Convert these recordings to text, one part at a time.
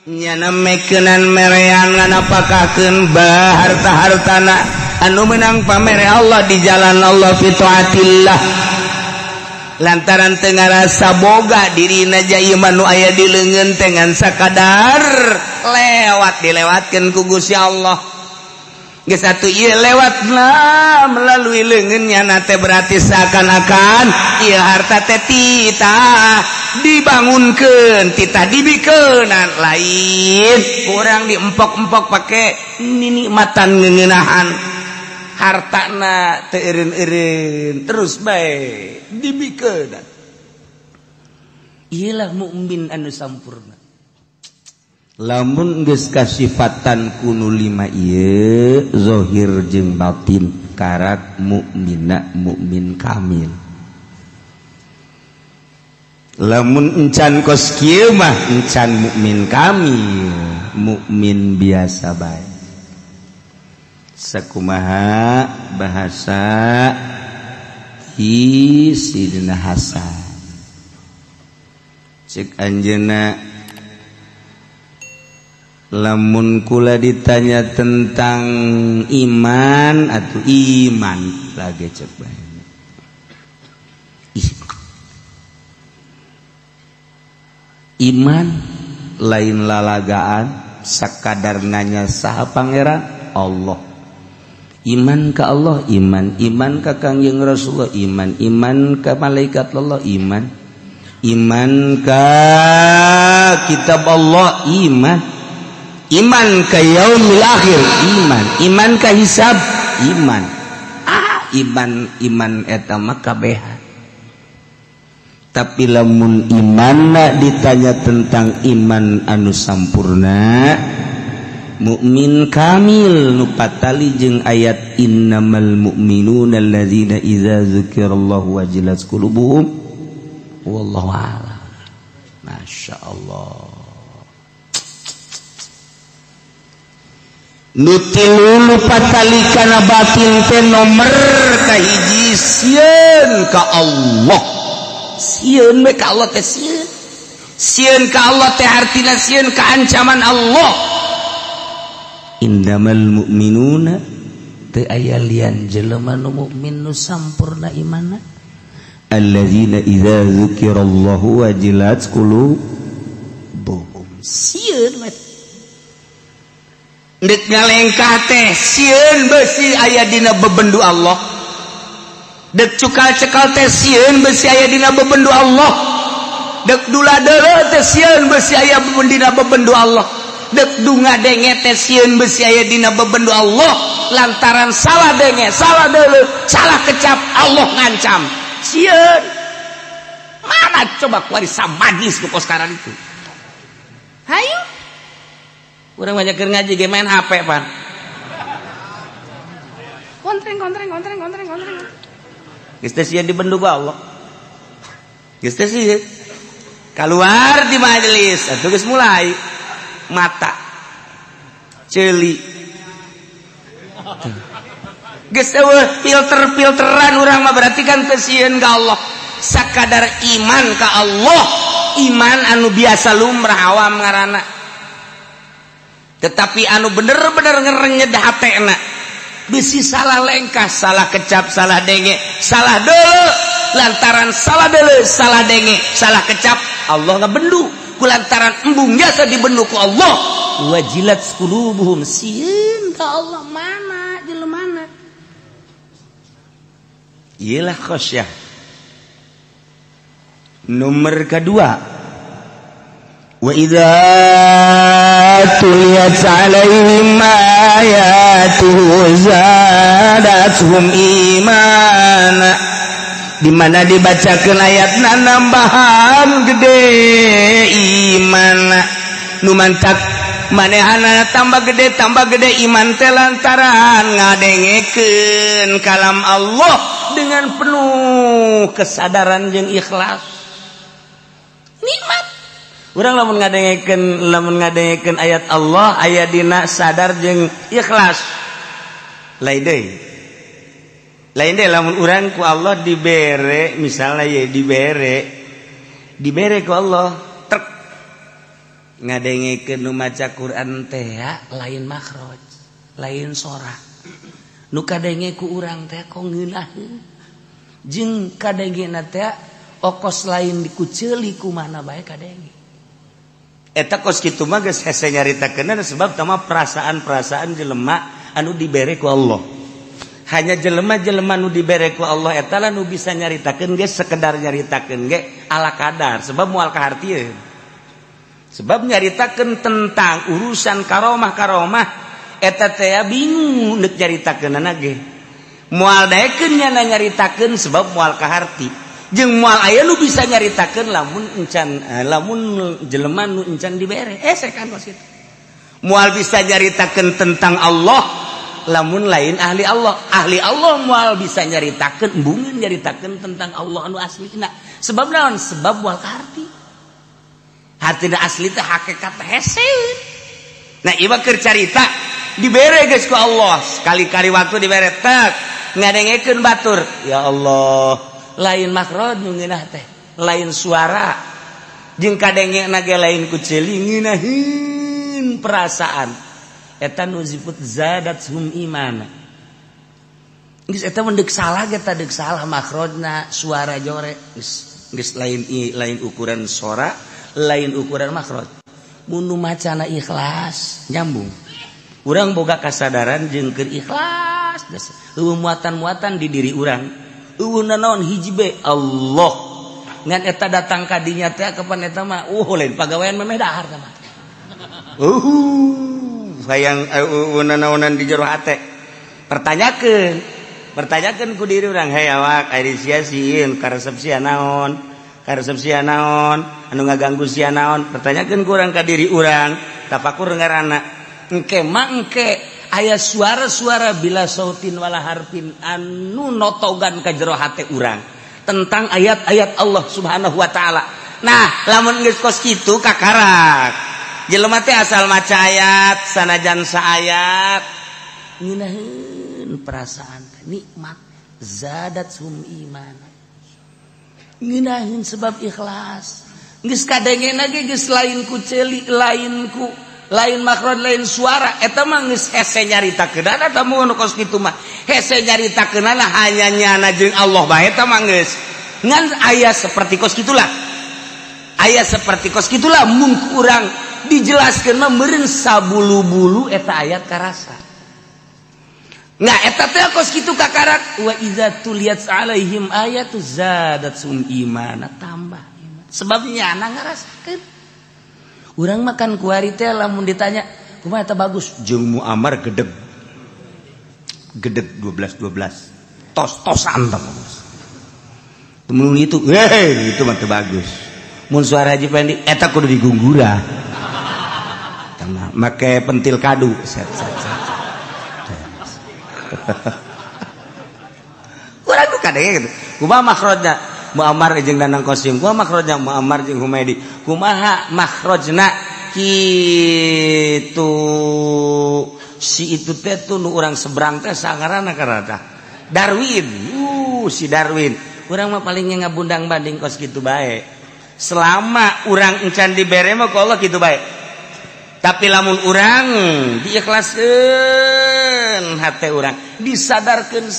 Nyana mekenan merean nganapakakeun bah harta-hartana anu menang pamere Allah di jalan Allah fi taatillah. Lantaran teu ngarasa boga dirina jaiman nu aya di leungeun teh ngan sakadar lewat dilewatkeun ku Gusti Allah. Geus atuh ieu lewatna melalui leungeun nyana teh berarti seakan-akan ieu harta teh titah dibangunkeun, titah dibikeunan, lain kurang diempok-empok pake ninikmatan ngeuneunahan hartana teu eureun-eureun terus bae dibikeunan. Ieulah mukmin anu sampurna. Lamun geus kasifatan kunu lima ieu zahir jeung batin karak mukmina mukmin kamil. Lamun encan kos kieu mah encan mukmin kamil, mukmin biasa bae. Sakumaha bahasa ti Sidina Hasan. Cek anjeunna lamun kula ditanya tentang iman atau iman lagi cek bae. Iman lain lalagaan sakadar nanya saha pangeran Allah. Iman ka Allah iman, iman ka Kangjeng Rasulullah iman, iman ka malaikat Allah iman, iman ka kitab Allah iman, iman ka yaumil akhir iman, iman ka hisab iman. Ah, iman iman eta mah kabehan. Tapi lamun imanna ditanya tentang iman anu sampurna mukmin kamil nu patali jeung ayat innamal mu'minuna alladzina idza dzukirallahu wajilat qulubuhum wallahu a'lam. Masya Allah. Nu tilu nu patali kana batin teh nomer kahiji sieun ka Allah. Sieun we ka Allah teh sieun. Sieun ka Allah teh artina sieun ka ancaman Allah. Innamal mu'minuna teu aya lian jelema nu mukmin nu sampurna imanna alladzina idza dzukirallahu wajilat qulubuhum. Sieun we deuk ngalengkah teh sieun beusi aya dina bebendu Allah. Dek cukal-cekal teh sieun besi aya dina bebendu Allah. Dek dula-deuleu teh sieun besi aya dina bebendu Allah. Dek dunga denge teh sieun besi aya dina bebendu Allah. Lantaran salah denge, salah deuleu, salah kecap, Allah ngancam. Sieun. Mana coba kuari samajlis nu kos sekarang itu. Hayu. Urang banyak keur ngaji ge main HP pan. Kontreng kontreng kontreng kontreng kontreng. Geus teh sieun dibendu ku Allah. Geus teh sieun. Kaluar di majelis atuh geus mulai mata ceuli. Geus eueuh filter-filteran urang mah berarti kan teu sieun ka Allah. Sakadar iman ka Allah, iman anu biasa lumrah awam ngaranna. Tetapi anu bener-bener ngerenyed hatena. Bisi salah lengkah, salah kecap, salah denge, salah deuleu. Lantaran salah deuleu, salah denge, salah kecap, Allah ngabendu. Ku lantaran embung jasa dibendu ku Allah. Wajilat qulubuhum sieun ka Allah mana jelemana. Iyalah khasyah. Nomor kedua. Wa idza tuliyat alaihim ayatuhu zadatuhum imana. Di mana dibacakeun ayatna nambahan gede imanna. Nu mantak manehana tambah gede iman teh lantaran ngadengekeun kalam Allah dengan penuh kesadaran jeung ikhlas. Nikmat. Urang lamun ngadengekeun ayat Allah aya dina sadar jeung ikhlas. Lain deui. Lain deui lamun urang ku Allah dibere misalnya ye dibere ku Allah trek. Ngadengekeun nu maca Quran teh lain makhraj, lain sora. Nu kadenge ku urang teh kok ngeunaheun. Jeung kadengena teh okos lain dikuceuli ku mana bae kadenge. Eta kos kitu mah geus hese nyaritakeun sebab tama perasaan-perasaan jelema anu dibere ku Allah. Hanya jelema-jelema nu dibere ku Allah eta lah nu bisa nyaritakeun ge sekedar nyaritakeun ge ala kadar sebab moal kahartieun. Sebab nyaritakeun tentang urusan karomah-karomah eta teh bingung deuk nyaritakeunana ge. Moal daekeun nyana nyaritakeun sebab moal kaharti. Jeung moal aya nu bisa nyaritakeun lamun encan lamun jelema nu encan dibere. Kan kos kitu. Moal bisa nyaritakeun tentang Allah lamun lain ahli Allah. Ahli Allah moal bisa nyaritakeun embungeun nyaritakeun tentang Allah anu aslina. Sebab naon? Sebab moal kaharti. Hatina asli teh hakikat hese. Nah ieu mah keur carita dibere geus ku Allah. Sekali-kali waktu dibere tek ngadengekeun batur. Ya Allah, lain makhraj nu ngeunah teh, lain suara. Jeung kadengena ge lain ku ceuli ngeunaheun perasaan. Eta nu disebut zadathum imana. Geus eta mun deuk salah ge deuk salah makhrajna suara jore. Geus lain lain ukuran sora, lain ukuran makhraj. Mun nu macana ikhlas nyambung. Urang boga kasadaran jeung keur ikhlas. Eueuh muatan-muatan di diri urang. Eueuh nanaon hiji be Allah. Ngan eta datang ka dinya teh kapan eta mah lain pagawean memeh dahar tah mah. Hayang eueuh nanaonan di jero hate. Pertanyakeun, pertanyakeun ku diri urang, hei awak ari sia sieun karesep sia naon? Karesep sia naon? Anu ngaganggu sia naon? Pertanyakeun ku urang ka diri urang, tafakur ngaranna. Engke mah engke aya suara-suara bila sautin wala harfin anu notogan ka jero hate urang tentang ayat-ayat Allah Subhanahu wa taala. Nah, lamun geus kos kitu kakarak. Jelema teh asal maca ayat sanajan saayat ngeunaheun perasaan nikmat zadat sum iman. Ngeunaheun sebab ikhlas. Geus kadengena ge geus lain ku ceuli, lain ku lain makron, lain suara. Eta mah geus hese nyaritakeunana eta mun kos kitu mah. Hese nyaritakeunana hanya nyana jeung Allah bae eta mah geus. Ngan aya seperti kos kitulah. Aya seperti kos kitulah mun urang dijelaskeun mah meureun sabulu-bulu eta ayat karasa. Nah eta teh kos kitu kakarak wa iza tuliyat alaihim ayatu zadat sum imana, tambah iman. Sebab nyana ngarasakeun. Urang makan kuari teh lamun ditanya kumaha eta bagus jeung Muammar gedeg. Gedeg 12 12. Tos-tosan tah bagus. Mun itu heh itu mah teu bagus. Mun suara Haji Pendi eta kudu digunggura. Tah make pentil kadu set set set. Urang nu kadenge gitu. Kumaha makhrajna Muammar jeung Danang Qasim, kumaha makhrajna Muammar jeung Humaidi, kumaha makhrajna kitu si itu teh tuh nu urang seberang teh sangarana karana Darwin. Si Darwin. Urang mah palingnya ngabundang banding kos kitu bae. Selama urang encan dibere mah ku Allah kitu bae. Tapi lamun urang diikhlaskeun hate urang, disadarkeun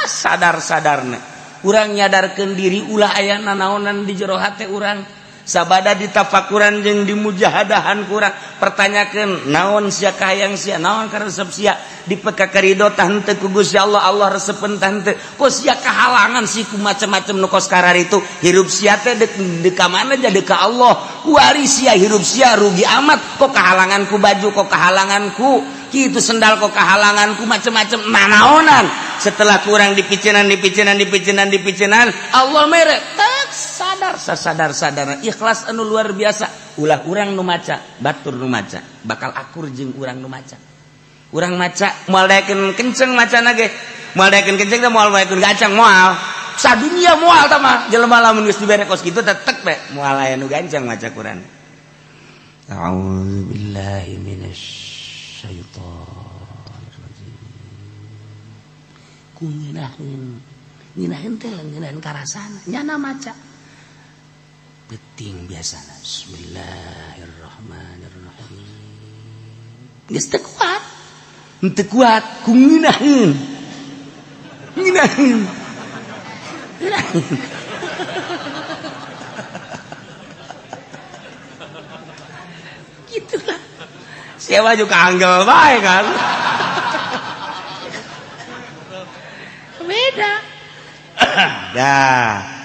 sadar-sadarna. Urang nyadarkeun diri ulah aya nanaonan di jero hate urang. Sabada ditafakuran jeung dimujahadahan ku urang, pertanyakeun naon sia kahayang sia, naon karesep sia, dipeka karido tah henteu ku Gusti Allah, Allah resepeun tah henteu. Kok sia kahalangan sih ku macam-macam nu kos kararitu, hirup sia teh deuk ka mana jadi ka Allah. Kuari sia hirup sia rugi amat, kok kahalangan ku baju, kok kahalangan ku kitu sendal, kok kahalangan ku macam-macam nanaonan. Setelah kurang dipicenan dipicenan dipicenan dipicenan, Allah mere tak sadar sasadar-sadarna ikhlas anu luar biasa. Ulah urang nu maca, batur nu maca, bakal akur jeung urang nu maca. Urang maca moal daekeun kenceng macana ge, moal daekeun kenceng teh moal daekeun gancang moal. Sadunia moal tah mah jelema lamun geus dibere kos kitu tetek be moal aya nu gancang maca Quran. A'udzubillahi minasyaitonir rajim. Ku ngeunaheun, ngeunaheun teh ngeunaheun karasana nyana maca. Penting biasana. Bismillahirrahmanirrahim. Geus teu kuat. Teu kuat ku ngeunaheun. Ngeunaheun. Ngeunaheun. Gitulah. Siapa juga anggel bae kan. Beda. Dah.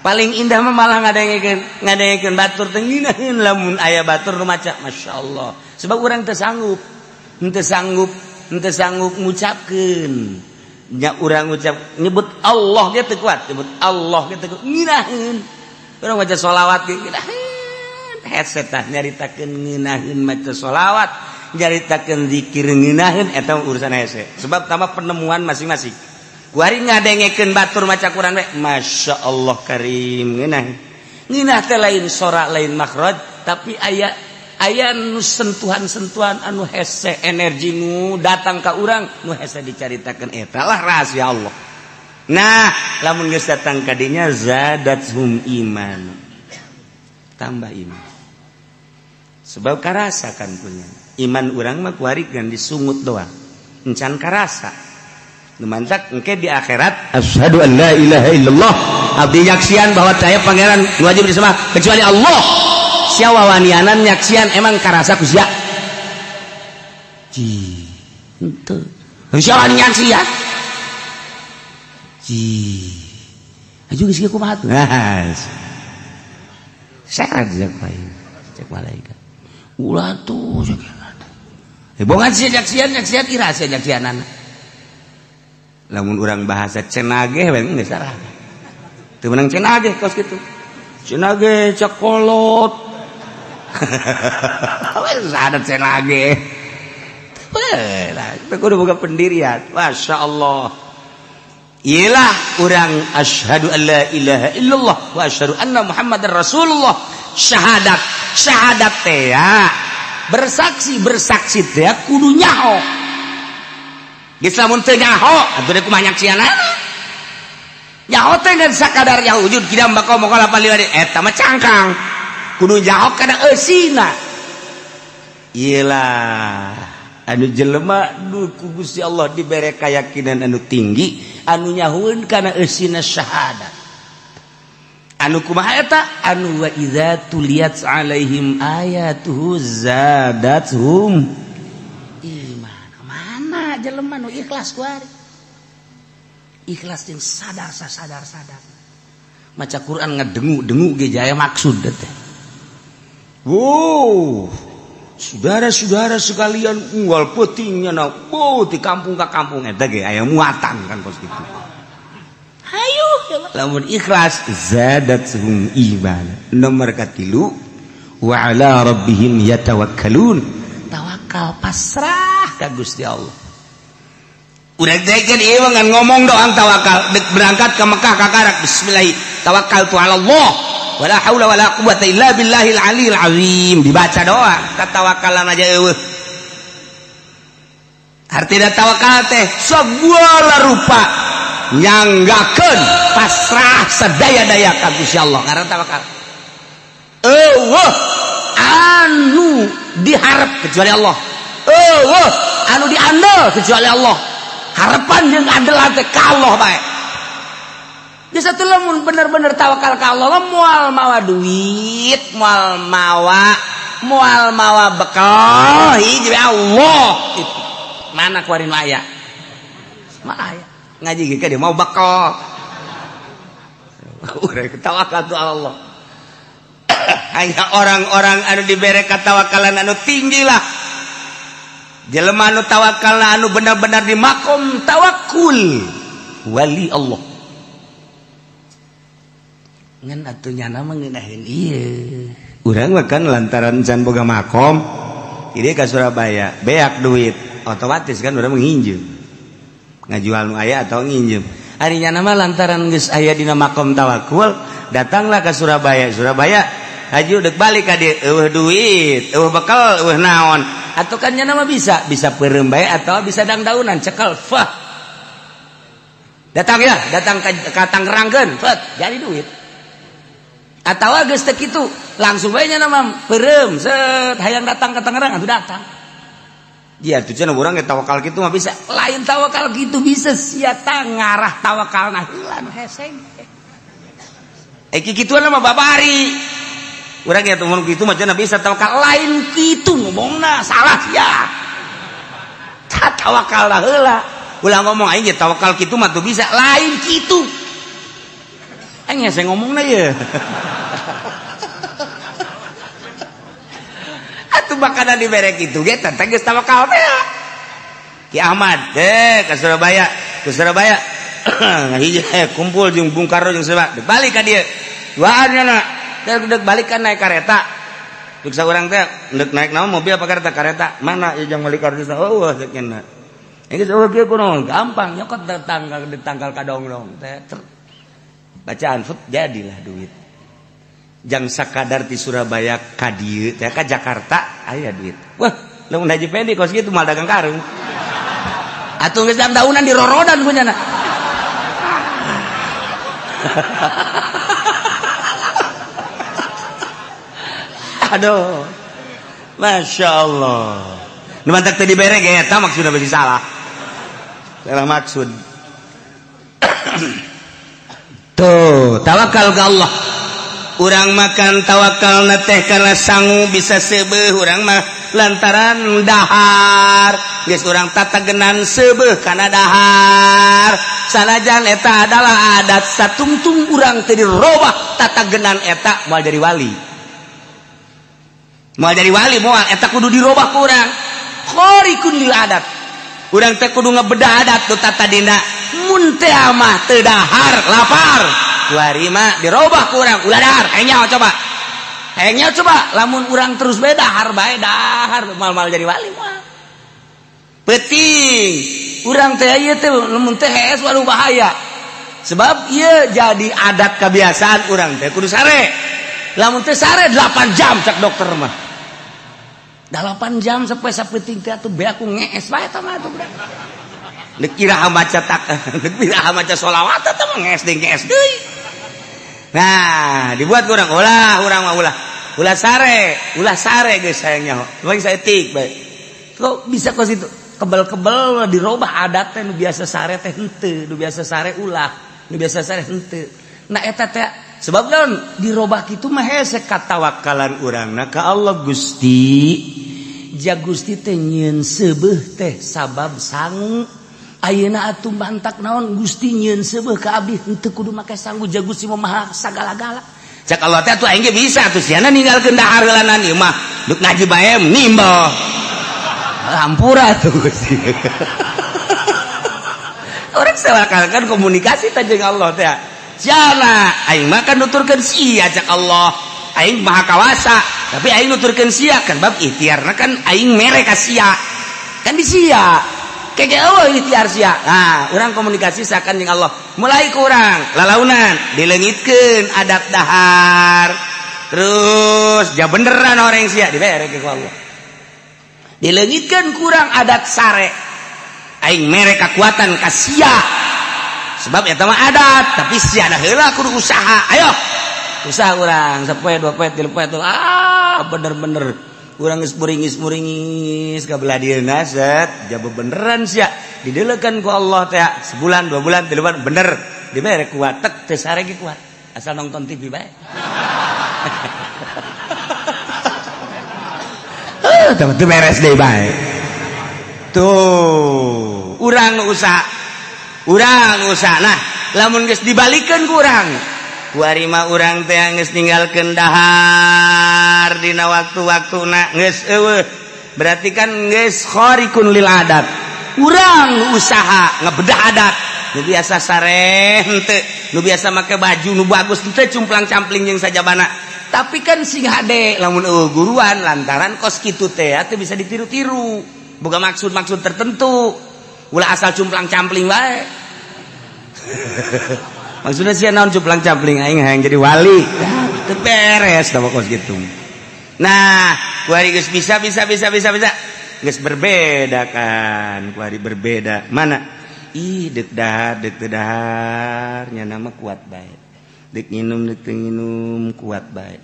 Paling indah mah malah ngadengekeun batur teh ngeunaheun lamun aya batur nu maca masyaallah. Sebab urang teu sanggup. Henteu sanggup ngucapkeun. Nya urang ngucap nyebut Allah ge teu kuat, nyebut Allah ge teu kuat ngeunaheun. Urang maca sholawat ge ngeunaheun. Headset tah nyaritakeun ngeunaheun maca sholawat, nyaritakeun zikir ngeunaheun eta urusan hese. Sebab tambah penemuan masing-masing. Kuari ngadengekeun batur maca Quran we, Masya Allah karim ngeunah. Ngeunah teh lain sora lain makhraj, tapi aya nu sentuhan-sentuhan anu hese energi nu datang ka urang nu hese dicaritakeun eta lah rahasia Allah. Nah, lamun geus datang ka dinya zadathum iman. Tambah iman. Sebab karasa kan punya. Iman urang mah kuari gan disungut doang. Encan karasa. Numantak engke di akhirat asyhadu an la ilaha illallah abdi nyaksian bahwa saya pangeran wajib disembah kecuali Allah. Sia wawanianan nyaksian emang karasa ku sia. Ji henteu. Sia wani nyaksian. Ji. Aju geus kieu kumaha tuh? Nah. Sehat cek bae. Cek malaikat. Ulah tuh cek. Bongan sia nyaksian nyaksian ira sia nyaksianana. Lamun urang bahasa cenageh we geus salah. Teu meunang cenageh kos kitu. Cenageh cakolot. We sada cenageh. Teu lah, teu kudu boga pendirian. Masyaallah. Iyalah urang asyhadu an la ilaha illallah wa asyhadu anna Muhammadar Rasulullah. Syahadat, syahadat teh ya. Bersaksi, bersaksi teh kudu nyaho. Geus lamun teu nyaho atuh deuk kumaha nyaksianana. Nyaho teh ngan sakadar ya wujud kidam bako mokola paliwari eta mah cangkang. Kudu nyaho kana eusina. Iyalah anu jelema nu ku Gusti Allah dibere kayakinan anu tinggi anu nyahoeun kana eusina syahadat. Anu kumaha eta anu wa idza tuliyat alaihim ayatuhu zadathum iman. Mana jelema nu ikhlas kuari. Ikhlas jeung sadar sadar sadar. Maca Quran ngedengu-dengu ge jaya maksud teh. Wow, saudara-saudara sekalian unggal peutingnya na, wow, di kampung ka kampung eta ge aya muatan kan kos kitu. Hayu, lamun ikhlas zadathum iman. Nomor katilu wa ala rabbihim yatawakkalun. Tawakal pasrah ka Gusti Allah. Udah dekeun ieu ngan ngomong doang tawakal, berangkat ke Mekah ka karak bismillah tawakkaltu ala Allah wala haula wala quwata illa billahil aliyil azim. Dibaca doa katawakalan aja eueuh. Artina tawakal teh segala rupa nyanggakeun pasrah sadaya-daya ka Gusti Allah ngaran tawakal. Eueuh anu diharap kecuali Allah. Eueuh anu diandel kecuali Allah. Harapan jeung andel teh ka Allah bae. Di satu lamun bener-bener tawakal ka Allah moal mawa duit, moal mawa bekal hiji Allah. Itu. Mana kuarin aya? Mana aya? Ngaji ge ka dia mau bekal. Urang tawakal tu Allah. Hanya orang-orang anu dibere katawakalan anu tinggi lah. Jelema anu tawakal anu benar-benar di makom tawakul wali Allah. Ngan atuh nyana mah ngeunaheun ieu. Urang mah kan lantaran can boga makom, ieu ka Surabaya beak duit, otomatis kan urang nginjem. Ngajual nu aya atau nginjem. Ari nyana mah lantaran geus aya dina makom tawakul, datanglah ke Surabaya. Surabaya haji dek balik ka dieu eueuh duit, eueuh bekal, eueuh naon. Atau kan nyana mah bisa peureum bae atau bisa dangdaunan cekel fah. Datang ya, datang ka Tangerangkeun, fet, jadi duit. Atawa geus teu kitu, langsung bae nya mah peureum set hayang datang ka Tangerang atuh datang. Dia tuh cenah urang ge tawakal kitu mah bisa. Lain tawakal kitu bisa sia ngarah tawakalna heula nu hese. Kikituan mah babari. Urang ge mun kitu mah cenah bisa tawakal, lain kitu ngomongna salah sia. Tawakal lah heula. Ulah ngomong aing ge tawakal kitu mah tuh bisa, lain kitu. Aing hese ngomongna ye. Atuh makanan dibere kitu ge teh geus tawakal teh. Ki Ahmad teh ka Surabaya, ke Surabaya. Hiji kumpul jeung Bung Karno jeung Surabaya. Balik ka dieu. Duaan nya dek balik kan naik kareta. Dek saurang teh ndek naik naon mobil apa kareta? Kareta. Mana ieu jang meuli kartu? Oh, cek nya. Geus eueuh kieu kunaon? Gampang nyokot datang di tangkal kadonglong teh. Bacaan fut jadilah duit. Jang sakadar ti Surabaya ka dieu teh ka Jakarta aya duit. Wah, lamun Haji Pendi kos kitu mal dagang karung. Atuh geus daunan dirorodan ku nyana. Aduh. Masya Allah. Nu mantak teu dibere ge eta maksudna bisi salah. Salah maksud. Tuh, tawakal ka Allah. Urang makan tawakal na teh karena sangu bisa seubeuh urang mah lantaran dahar. Geus urang tatagenan seubeuh kana dahar. Sanajan eta adalah adat satungtung urang teu dirobah tatagenan eta moal jadi wali. Moal jadi wali moal eta kudu dirobah ku urang. Khariqun lil adat. Urang teh kudu ngebedah adat nu tatadina. Mun teh mah teu dahar lapar. Kuari mah dirobah ku urang ulah dahar. Hayang nyaho coba. Hayang nyaho coba lamun urang terus bae dahar bae dahar mal-mal jadi wali moal. Penting urang teh ieu teh lamun teh hees waduh bahaya. Sebab ieu jadi adat kebiasaan urang teh kudu sare. Lamun teh sare 8 jam cak dokter mah. 8 jam sampai sapeting teh atuh be aku ngees bae eta mah atuh budak. Deuk iraha maca tak, deuk iraha maca sholawat eta mah ngees deui ngees deui. Nah, dibuat urang ulah urang mah ulah. Ulah sare geus hayang nyaho. Cuma saeutik bae. Kok bisa kos itu? Kebel-kebel dirobah adat teh nu biasa sare teh henteu, nu biasa sare ulah, nu biasa sare henteu. Nah eta teh sebab naon dirobah kitu mah hese katawakalan urangna ka Allah Gusti. Ja Gusti teh nyieun seubeuh teh sabab sangu. Ayeuna atuh mantak naon Gusti nyieun seubeuh ka abdi henteu kudu make sangu ja Gusti mah maha sagala-gala. Cak Allah teh atuh aing ge bisa atuh siana ninggalkeun dahar heulanan ieu mah deuk ngaji bae nimbel. Hampura tuh Gusti. Orang sawakalkan komunikasi teh jeung Allah teh. Siana aing mah kan nuturkeun sia cak Allah. Aing maha kawasa, tapi aing nuturkeun sia kan bab ikhtiarna kan aing mere ka sia. Kan di sia. Kege eueuh ikhtiar sia. Nah, urang komunikasi sakan jeung Allah. Mulai kurang lalaunan dileungitkeun adat dahar. Terus ja beneran orang sia dibere ku Allah. Dileungitkeun kurang adat sare. Aing mere kakuatan ka sia. Sebab eta mah adat, tapi sia da heula kudu usaha. Ayo. Usaha urang sapoe dua poe tilu poe ah bener-bener urang geus muringis-muringis ka belah dieuna set ja bebeneran sia dideulekeun ku Allah teh sebulan dua bulan tilu bulan bener dibere kuat tek teu sare ge kuat asal nonton TV bae. Teu beres deui bae. Tuh, urang nu usaha. Urang usaha. Nah, lamun geus dibalikeun ku urang. Kuari mah urang teh geus ninggalkeun dahar dina waktu-waktuna geus eueuh. Berarti kan geus khariqun lil adat. Urang usaha ngebedah adat. Nu biasa sare henteu, nu biasa make baju nu bagus henteu cumplang-campling jeung sajabana. Tapi kan sing hade lamun eueuh guruan lantaran kos kitu teh teu bisa ditiru-tiru. Boga maksud-maksud tertentu. Ulah asal cumplang-campling wae. Maksudnya sia naon cumplang-campling aing hayang jadi wali. Teu beres tah kos kitu. Nah, kuari geus bisa bisa bisa bisa bisa. Geus berbeda kan, kuari berbeda. Mana? Ih, deuk dahar, deuk teu dahar, nya nama kuat bae. Dek nginum dek teu nginum kuat bae.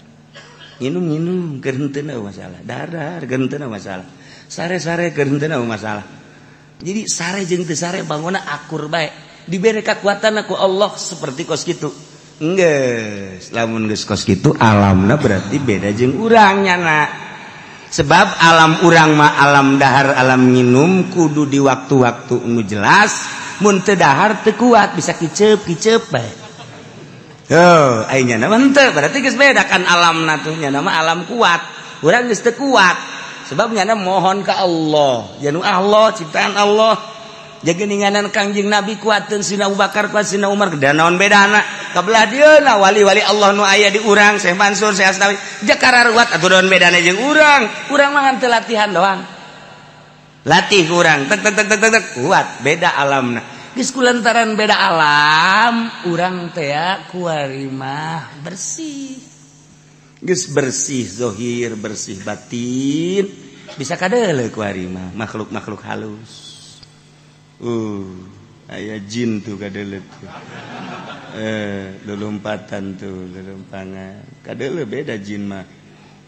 Nginum-nginum keur henteu masalah. Dahar-dahar keur henteu masalah. Sare-sare keur henteu masalah. Jadi sare jeung teu sare bangunna akur bae. Dibere kekuatan ku Allah seperti kos kitu. Geus, lamun geus kos kitu alamna berarti beda jeung urang nyana. Sebab alam urang mah alam dahar alam nginum kudu di waktu-waktu nu jelas, mun teu dahar teu kuat bisa kiceup-kiceup bae. Oh, aing nyana mah henteu, berarti geus beda kan alamna tuh nyana mah alam kuat. Urang geus teu kuat. Sebab nyana mohon ka Allah, janu Allah ciptaan Allah. Jageninganan Kangjeng Nabi kuateun Sina Abu Bakar kuat Sina Umar dan naon bedana kabelah dieuna wali-wali Allah nu aya di urang Syekh Mansur Syekh Asnawi jakara ruwat atuh naon bedana jeung urang. Urang mah ngan teu latihan doang. Latih urang tek tek tek tek tek kuat beda alamna. Geus kulantaran beda alam urang teh kuari mah bersih. Geus bersih zahir bersih batin bisa kadeuleu kuari mah makhluk-makhluk halus. Aya jin tuh kadeuleu tuh. Lulumpatan tuh, lulumpangan. Kadeuleu beda jin mah.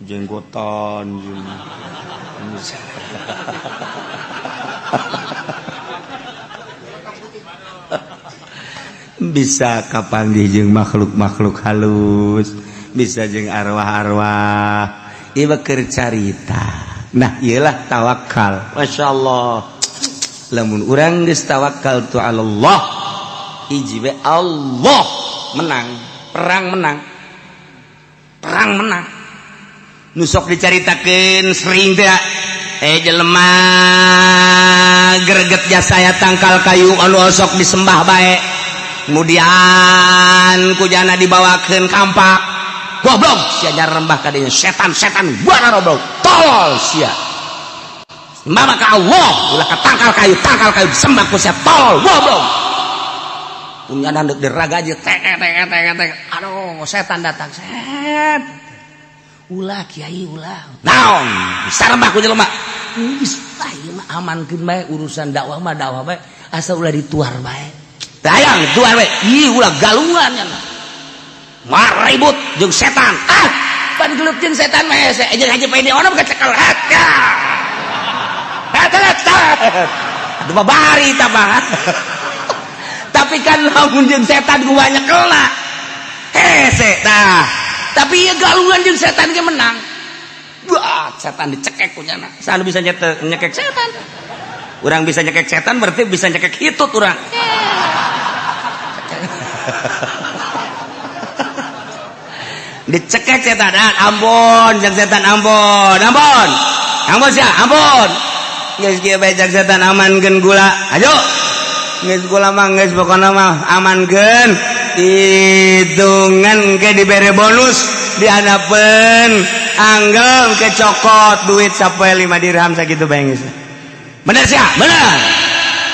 Jenggotan jin. Bisa kapanggih jeung makhluk-makhluk halus, bisa jeung arwah-arwah. Ieu keur carita. Nah, ieulah tawakal. Masyaallah. Lamun urang geus tawakal tu Allah, hiji we Allah menang, perang menang. Perang menang. Nu sok dicaritakeun sering teh jelema greget jasa aya tangkal kayu anu osok disembah bae. Kemudian kujana dibawakeun kampak. Goblok sia nyarembah ka dinya setan-setan buana roblok. Tolol sia. Mama ka Allah, ulah ka tangkal kayu disembah ku sia tolol goblok. Punyana deuk diragaji tek tek tek tek. Aduh, setan datang. Set. Ulah kiai ulah. Naon? Sarembah ku jelema. Geus ah ieu mah amankeun bae urusan dakwah mah dakwah bae, asa ulah dituar bae. Dayang tuar bae. Ih ulah galungan nya. Maribut jeung setan. Ah, pan gelut jeung setan mah hese. Jeung haji pae ono kacekel. Aduh babari tabah. Tapi kan lamun jeung setan ku banyak kena. Hese tah. Tapi ieu galungan jeung setan ge menang. Wah, setan dicekek ku nyana. Saha bisa nyekek setan? Urang bisa nyekek setan berarti bisa nyekek hitut urang. Dicekek setan, ampun jeung setan ampun, ampun. Ampun sia, ampun. Geus kieu bae jeung setan amankeun gula. Ayo. Geus gula mah geus pokona mah amankeun. Hitungan ke dibere bonus dihanapeun anggel ke cokot duit sampai 5 dirham sakitu bae geus. Bener sia? Bener.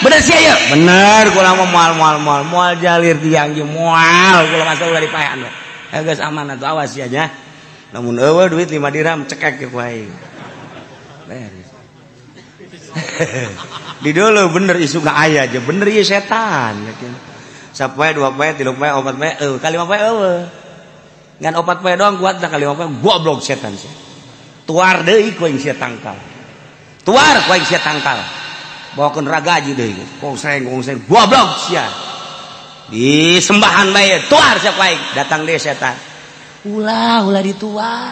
Bener sia yeuh? Bener kula mah moal moal moal moal jalir tiang ge moal kula masa ulah dipaean we. Geus aman atuh awas sia nya. Lamun eueuh duit 5 dirham cekek ke ku aing. Beres. Di dulu bener isu ka aya aja bener ieu setan. Sapoe 2 poe 3 poe 4 poe eueuh ka 5 poe eueuh. Ngan 4 poe doang kuat dah ka 5 poe goblok setan sia. Tuar deui ku aing sia tangkal. Tuar ku aing sia tangkal. Bawakeun ragaji deui kongseng kongseng goblok sia. Disembahan bae tuar sia ku aing datang deui setan. Ulah ulah dituar.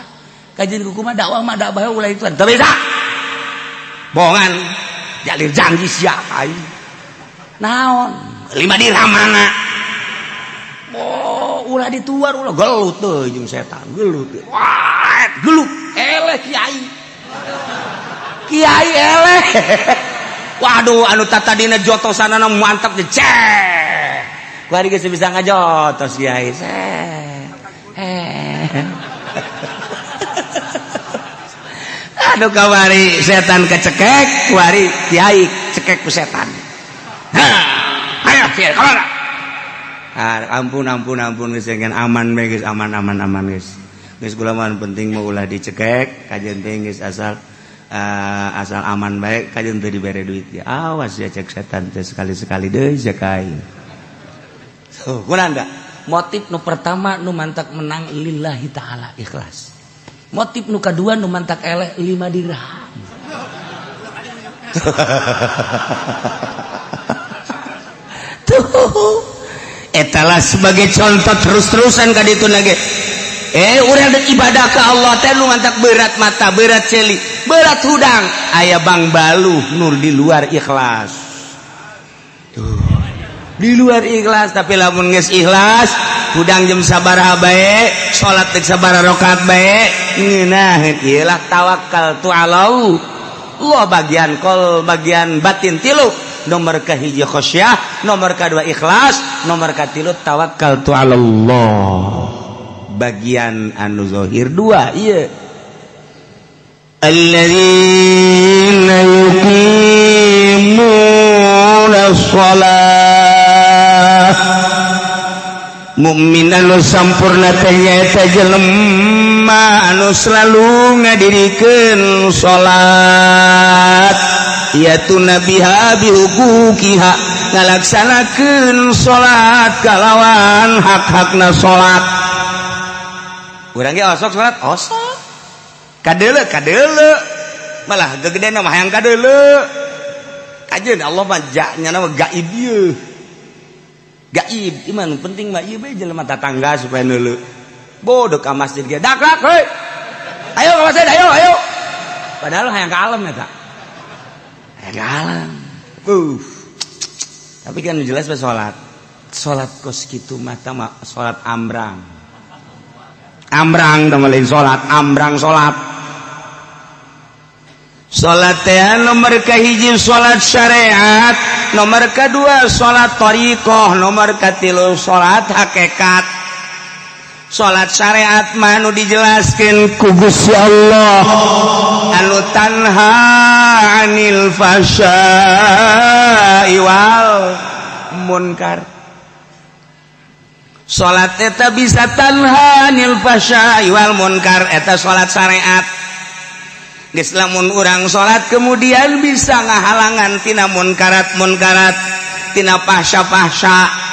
Kajian kuku mah dakwah mah dakwah ulah dituar. Teu bisa. Bohongan jalir janji sia aing. Naon? 5 dirham mana? Oh, ulah dituar ulah gelut teuh jeung setan, gelut. Wah, gelut. Eleh kiai. Kiai eleh. Waduh, anu tatadina jotosanana mantap cek. Kuari geus bisa ngajotos kiai. Aduh kawari setan kecekek, kuari kiai cekek ku setan. Ayo kiai kamana? Ampun ampun ampun geus aman bae geus aman aman aman geus. Geus kula mah penting mah ulah dicekek, kajeun teh geus asal asal aman bae kajeun teu dibere duit ya. Awas ya cek setan teh sekali-sekali deui cek aing. So, kunaon da? Motif nu pertama nu mantak menang lillahi ta'ala ikhlas. Motif nu kadua nu mantak eleh 5 dirham. Tuh. Etalah sebagai contoh terus-terusan ka ditu lagi. Urang dek ibadah ka Allah teh nu mantak berat mata, berat ceuli, berat hudang. Aya bang baluh nur di luar ikhlas. Tuh. Di luar ikhlas, tapi lamun geus ikhlas, hudang jam sabaraha bae, salat teh sabaraha rakaat bae, ngeunaheun ieu lah tawakal tu alau. Allah bagian kol, bagian batin tilu. Nomor kahiji khasyah, nomor kadua ikhlas, nomor katilu tawakal tu alallah. Bagian anu zahir dua ieu. Alladzina yuqimuna shalah. Mukmin anu sampurna teh nyaeta jelema anu selalu ngadirikeun salat. Yaitu nabiha bihuquqiha, ngalaksanakeun salat kalawan hak-hakna salat. Urang ge osok salat, osok. Kadeuleu, kadeuleu. Malah gegedena mah hayang kadeuleu. Kajeun Allah mah nyana mah gaib ieu. Gaib, iman penting mah ieu bae jelema tatangga supaya neuleu. Bodoh ka masjid ge dak dak heuy. Ayo ka masjid, ayo, ayo. Padahal hayang ka alam eta. Hayang ka alam. Tapi kan jelas bae salat. Salat kos kitu mah mah salat ambrang. Ambrang teh lain salat, ambrang salat. Salat teh nomor kahiji salat syariat, nomor kedua salat thariqah, nomor katilu salat hakikat. Salat syariat mah nu dijelaskeun ku Gusti Allah anu tanha anil fahsya'i wal munkar. Salat eta bisa tanha anil fahsya'i wal munkar, eta salat syariat. Geus lamun urang salat kemudian bisa ngahalangan tina munkarat-munkarat, tina fahsya-fahsya.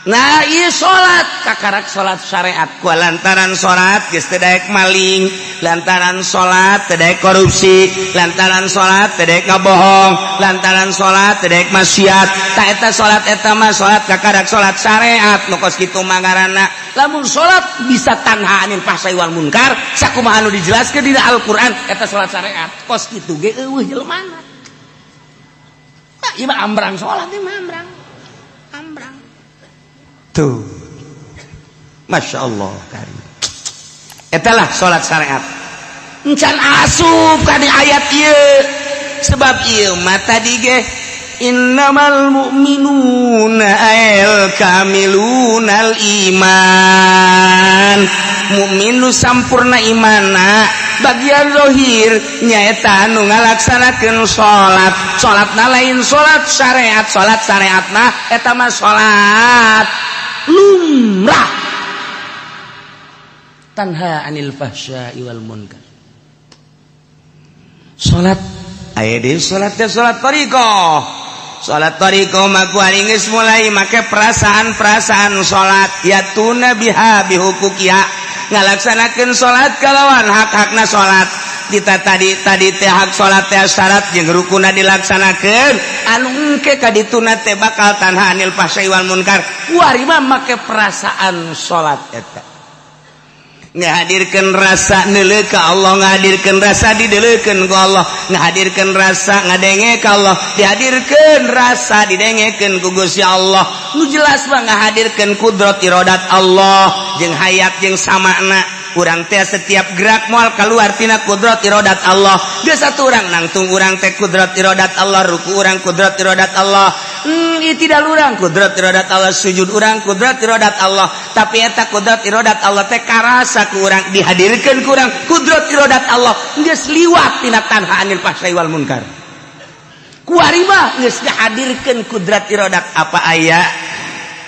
Nah, ieu salat kakarak salat syariat ku lantaran salat geus teu daek maling, lantaran salat teu daek korupsi, lantaran salat teu daek ngabohong, lantaran salat teu daek maksiat. Ta eta salat eta mah salat kakarak salat syariat nu kos kitu mah ngaranna. Lamun salat bisa tanha anil fahsai wal munkar, sakumaha anu dijelaskeun dina Al-Qur'an eta salat syariat. Kos kitu ge eueuh jelemana. Nah, ieu mah ambrang salat ieu mah ambrang. Ambrang. Tuh. Masya Allah karim. Etalah salat syariat. Encan asup ka di ayat ieu. Sebab ieu mah tadi ge innamal mu'minuna al kamilunal iman. Mukmin nu sampurna imana bagian zahir nyaeta anu ngalaksanakeun salat. Salatna lain salat syariat, salat syariatna eta mah salat lumrah. Tanha anil fahsya'i wal munkar. Salat aya deui salat teh salat thariqah. Salat thariqah mah ku ari geus mulai make perasaan-perasaan salat yatuna biha bihuquqiha, ngalaksanakeun salat kalawan hak-hakna salat. Dita tadi teh hak salat teh syarat jeung rukunna dilaksanakeun, anu engke ka dituna teh bakal tanha anil fahsya'i wal munkar. Kuari mah make perasaan salat eta. Ngahadirkeun rasa neuleuh ka Allah, ngahadirkeun rasa dideuleukeun ku Allah, ngahadirkeun rasa ngadenge ka Allah, dihadirkeun rasa didengekeun ku Gusti Allah. Nu jelas mah ngahadirkeun kudrat iradat Allah jeung hayat jeung samakna. Urang teh setiap gerak moal keluar tina kudrat iradat Allah. Geus satu urang nangtung urang teh kudrat iradat Allah, ruku urang kudrat iradat Allah. Tidak urang kudrat iradat Allah, sujud urang kudrat iradat Allah. Tapi eta kudrat iradat Allah teh karasa ku urang, dihadirkeun ku urang kudrat iradat Allah. Geus liwat tina tanha anil fahsya'i wal munkar. Kuari mah geus dihadirkeun kudrat iradat apa aya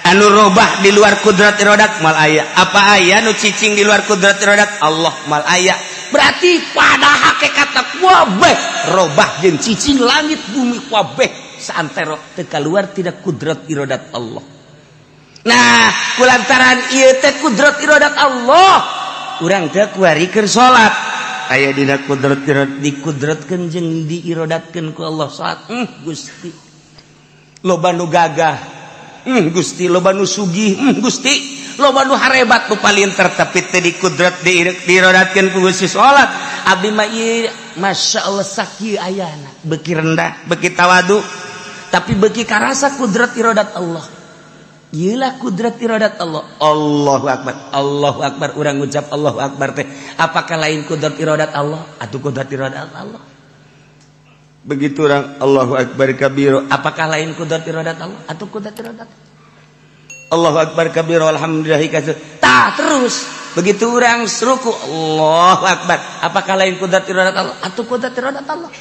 anu robah di luar kudrat iradat mal aya, apa aya nu cicing di luar kudrat iradat Allah mal aya. Berarti pada hakikatna kabeh robah jeung cicing langit bumi kabeh saantero teu kaluar tidak kudrat iradat Allah. Nah kulantaran ieu teh kudrat iradat Allah urang teh kuari keur salat aya dina kudrat iradat dikudratkeun jeung diirodatkeun ku Allah salat. Gusti loba nu gagah, Gusti loba nu sugih, Gusti loba nu harebat nu palinter tapi teu dikudrat diirodatkeun ku Gusti salat. Abdi mah ieu Masya Allah sakieu ayana beuki rendah beuki tawadu tapi beuki karasa kudrat iradat Allah. Iyalah kudrat iradat Allah. Allahu akbar, Allahu akbar. Urang ngucap Allahu akbar teh apakah lain kudrat iradat Allah atau kudrat iradat Allah? Begitu orang Allahu akbar kabiro, apakah lain kudrat iradat Allah atau kudrat iradat? Allahu akbar kabiro, alhamdulillahi katsir. Tah terus begitu orang ruku Allahu akbar, apakah lain kudrat iradat Allah atau kudrat iradat Allah?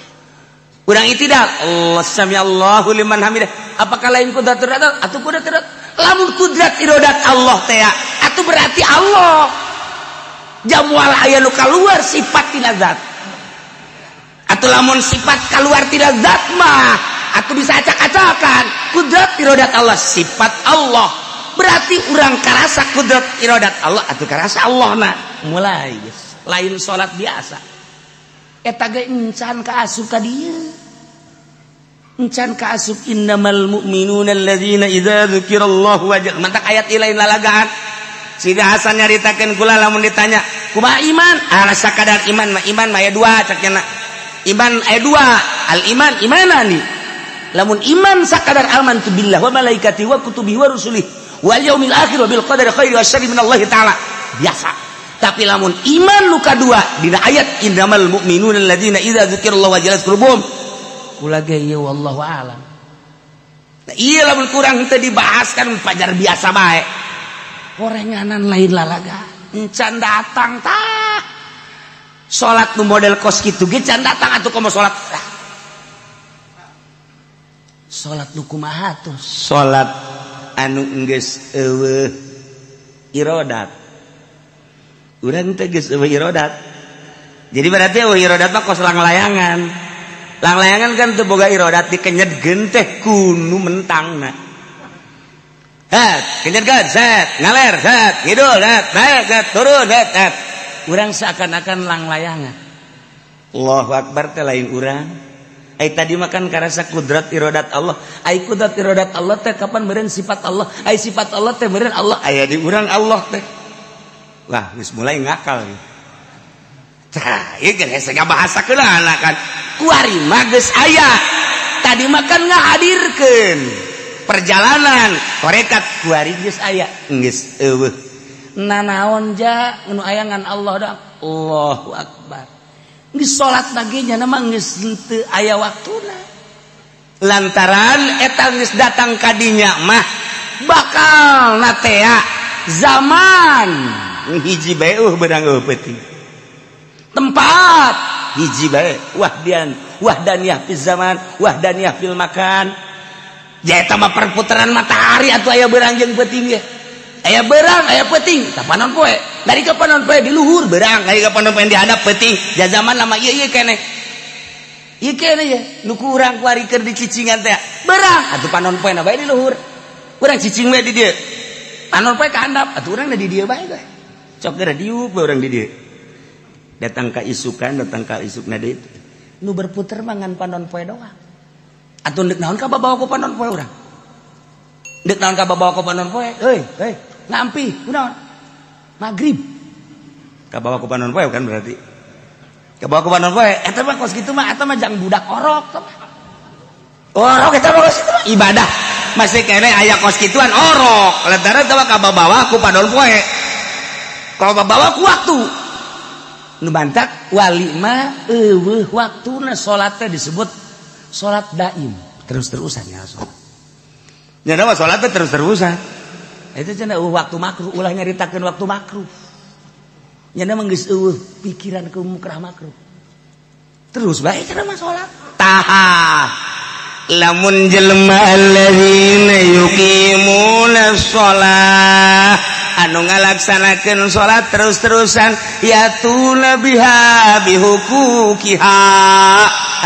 Urang itidal Allah samiallahu liman hamidah, apakah lain kudrat iradat Allah atau kudrat iradat? Lamun kudrat iradat Allah teh atuh berarti Allah jamual aya nu kaluar sifat tina zat. Atau lamun sifat keluar tina zat mah atuh bisa acak-acakan. Kudrat iradat Allah sifat Allah, berarti urang karasa kudrat iradat Allah atuh karasa Allah na mulai guys. Lain salat biasa eta ge encan ka asup ka dieu, encan ka asup innamal mu'minuna alladzina idza dzukirallahu wajal. Mantak ayat ieu lain lalagaan. Sida Hasan nyaritakeun kula lamun ditanya kumaha iman, ah sakadar iman mah, iman mah aya dua cak nya. Iman aya dua, al iman imanani. Lamun iman sakadar amantu billah wa malaikati wa kutubihi wa rusulihi wal yaumil akhir wa bil qadari khairi wa syarri minallahi ta'ala biasa. Tapi lamun iman nu kadua dina ayat innamal mu'minuna alladzina idza dzukirallahu wajilat qulubuhum kula ge ieu wallahu alam. Nah ieu lamun kurang teu dibahas kan pajar biasa bae. Horenganan lain lalaga encan datang tah. Salat nu model kos kitu ge can datang atuh komo salat. Salat nu kumaha tuh? Salat anu geus eueuh irodat. Urang teh geus eueuh irodat. Jadi berarti eueuh irodat mah kos langlayangan. Langlayangan kan teu boga irodat dikenyedkeun teh kunu mentangna. Het, kenyedkeun set, ngaler set, ngidul set, naik set, turun set, set. Urang seakan-akan langlayangan. Allahu akbar teh lain urang. Ai tadi makan karasa kudrat iradat Allah. Ai kudrat iradat Allah teh kapan meureun sifat Allah? Ai sifat Allah teh meureun Allah. Aya di urang Allah teh. Wah, geus mulai ngakal. Tah, ieu geus bahasa keula kan. Kuari mah geus aya. Tadi makan ngahadirkeun perjalanan tarekat kuari geus aya. Geus eueuh. Nanaon ja nu aya ngan Allah doang. Allahu akbar. Geus salat lagi nya mah geus henteu aya waktuna. Lantaran eta geus datang ka dinya mah bakal natea zaman hiji bae beunang eueuh peuting. Tempat hiji bae wahdian wahdaniyah fil zaman wahdaniyah fil makan. Ja eta mah perputaran matahari atuh aya beurang jeung peuting ge. Aya beurang aya peuting tah panon poe. Dari ka panon poe di luhur beurang, dari ka panon poe dihadap peuting. Ja zaman lama ieu ieu keneh. Ieu keneh ye nu ku urang kuari keur dicicingan teh. Beurang atuh panon poe na bae di luhur. Urang cicing we di dieu. Panon poe ka handap atuh urang di dieu bae teh. Cok geura diuk bae urang di dieu. Datang ka isukan, datang ka isukna deui. Nu berputer mah ngan panon poe doang. Atuh deuk naon ka babawa ku panon poe urang? Deuk naon ka babawa ku panon poe? Heuy, heuy, ngampi, kunaon? Magrib. Kabawa ku panon poe kan berarti. Kabawa ku panon poe, eta mah kos kitu mah eta mah jang budak orok. Orok eta mah kos kitu mah ibadah. Masih keneh aya kos kituan orok. Lantaran eta mah kabawa ku panon poe. Kalau bawa ku waktu. Nu bantak wali mah eueuh waktuna salat teh disebut salat daim, terus-terusan ya salat. Nya mah salat teh terus-terusan. Itu cenah eueuh waktu makruh, ulah nyaritakeun waktu makruh. Nya mah geus eueuh pikiran ke mukrah makruh. Terus bae cenah mah salat. Tah. Lamun jelema alladzina yuqimuna shalah anu ngalaksanakeun salat terus-terusan yatuna biha bihuquqiha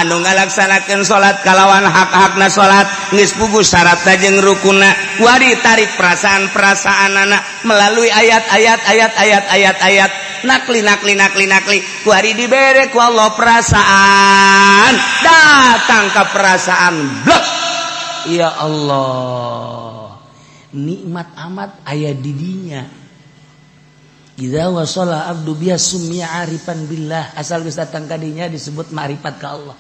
anu ngalaksanakeun salat kalawan hak-hakna salat geus puguh syaratna jeung rukunna wari tarik perasaan-perasaanana melalui ayat-ayat ayat-ayat ayat-ayat nakli nakli nakli nakli kuari dibere ku Allah perasaan datang ke perasaan blok ya Allah nikmat amat aya di dinya. Idza wasala abdu biha summiya arifan billah asal geus datang ka dinya disebut ma'rifat ka Allah.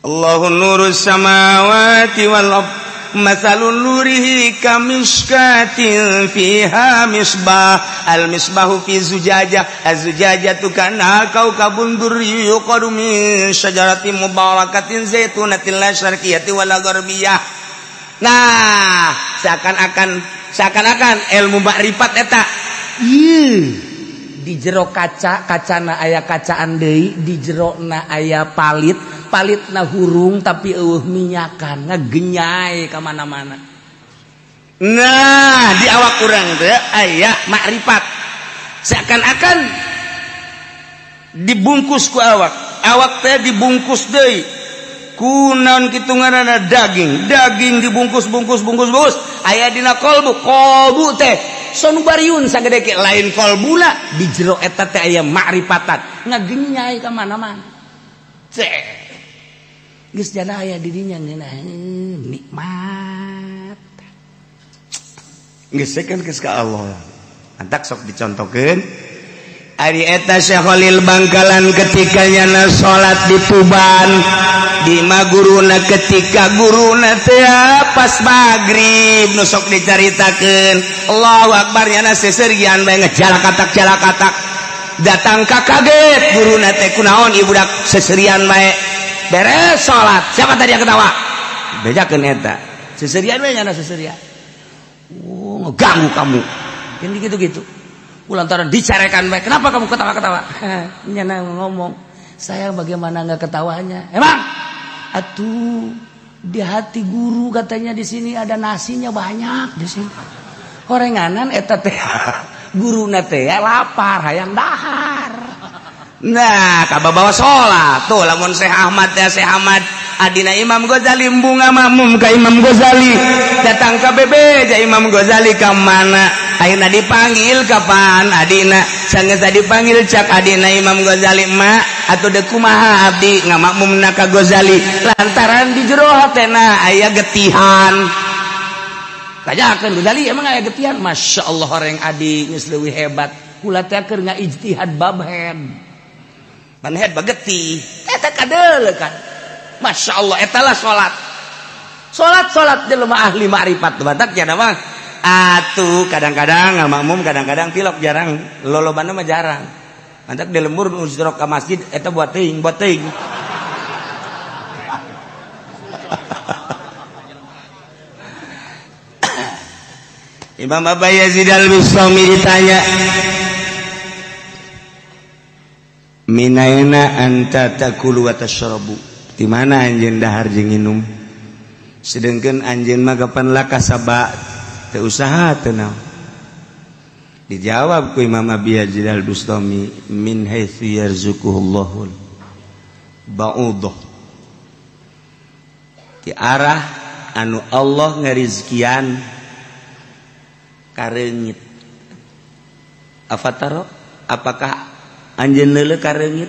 Allahu nurus samawati wal ardh matsalun nurihi kamishkatin fiha misbah al misbahu fi zujajah az-zujajatu kana kaukabun durri yuqadu min syajaratin mubarakatin zaitunatin la syarqiyatin wala gharbiyah. Nah, seakan-akan ilmu makrifat eta ieu di jero kaca, kacana aya kacaan deui, di jerona aya palit, palitna hurung tapi eueuh minyakan, ngegenyai ka mana-mana. Nah, di awak urang teh aya makrifat. Seakan-akan dibungkus ku awak, awak teh dibungkus deui. Ku naon kitu ngaranna daging, daging dibungkus-bungkus bungkus-bungkus aya dina kolbu, kolbu teh sonubariun sagede ke lain kolbuna di jero eta teh aya makrifatan ngagenyai ka mana-mana. Cek geus jana aya di dinya ngeunah nikmat. Geus kan geus ka Allah. Antak sok dicontohkeun ari eta Syekh Khalil Bangkalan ketika nyana salat di Tuban di ma guruna ketika guruna teh pas magrib nu sok dicaritakeun Allahu akbar nyana seserian bae ngejalakatak-jalakatak datang ka kaget guruna teh kunaon ieu budak seserian bae beres salat siapa tadi yang ketawa bejakeun eta seserian bae nyana seserian oh ngeganggu kamu kan gitu-gitu lantaran dicarekan bae kenapa kamu ketawa-ketawa nyana ngomong saya bagaimana nggak ketawanya emang atuh di hati guru katanya di sini ada nasinya banyak di sini horenganan eta teh guruna teh lapar hayang dahar. Nah kababawa salat tuh lamun Syekh Ahmad teh Syekh Ahmad adina Imam Ghazali bunga makmum ka Imam Ghazali datang ka bebeja Imam Ghazali ka mana ayeuna dipanggil kapan adina sanggeus dipanggil cak adina Imam Ghazali ma atuh deuk kumaha abdi ngamakmumna ka Ghazali lantaran di jero hatena aya getihan kajakeun Ghazali emang aya getihan Masya Allah horeng adi geus leuwih hebat kula teh keur ngaijtihad bab head manhead bagetih eta kadeuleukan Masya Allah etalah salat salat salat jelema ahli ma'rifat batak nya mah atuh kadang-kadang ngamakmum kadang-kadang tilok jarang lolobana mah jarang mantak di lembur nu jero ka masjid eta buat teuing buat teuing Imam Abu Yazid Al-Bustami ditanya minaina anta takulu wa tashrabu di mana anjeun dahar jeung nginum sedengkeun anjeun mah kapan lakasaba teu usaha teu naon dijawab ku Imam Abi Yazid Al-Bustami min haitsu yarzuquhullahu ba'udah di arah anu Allah ngarizkian kareungit afataro apakah anjeun leuleuh kareungit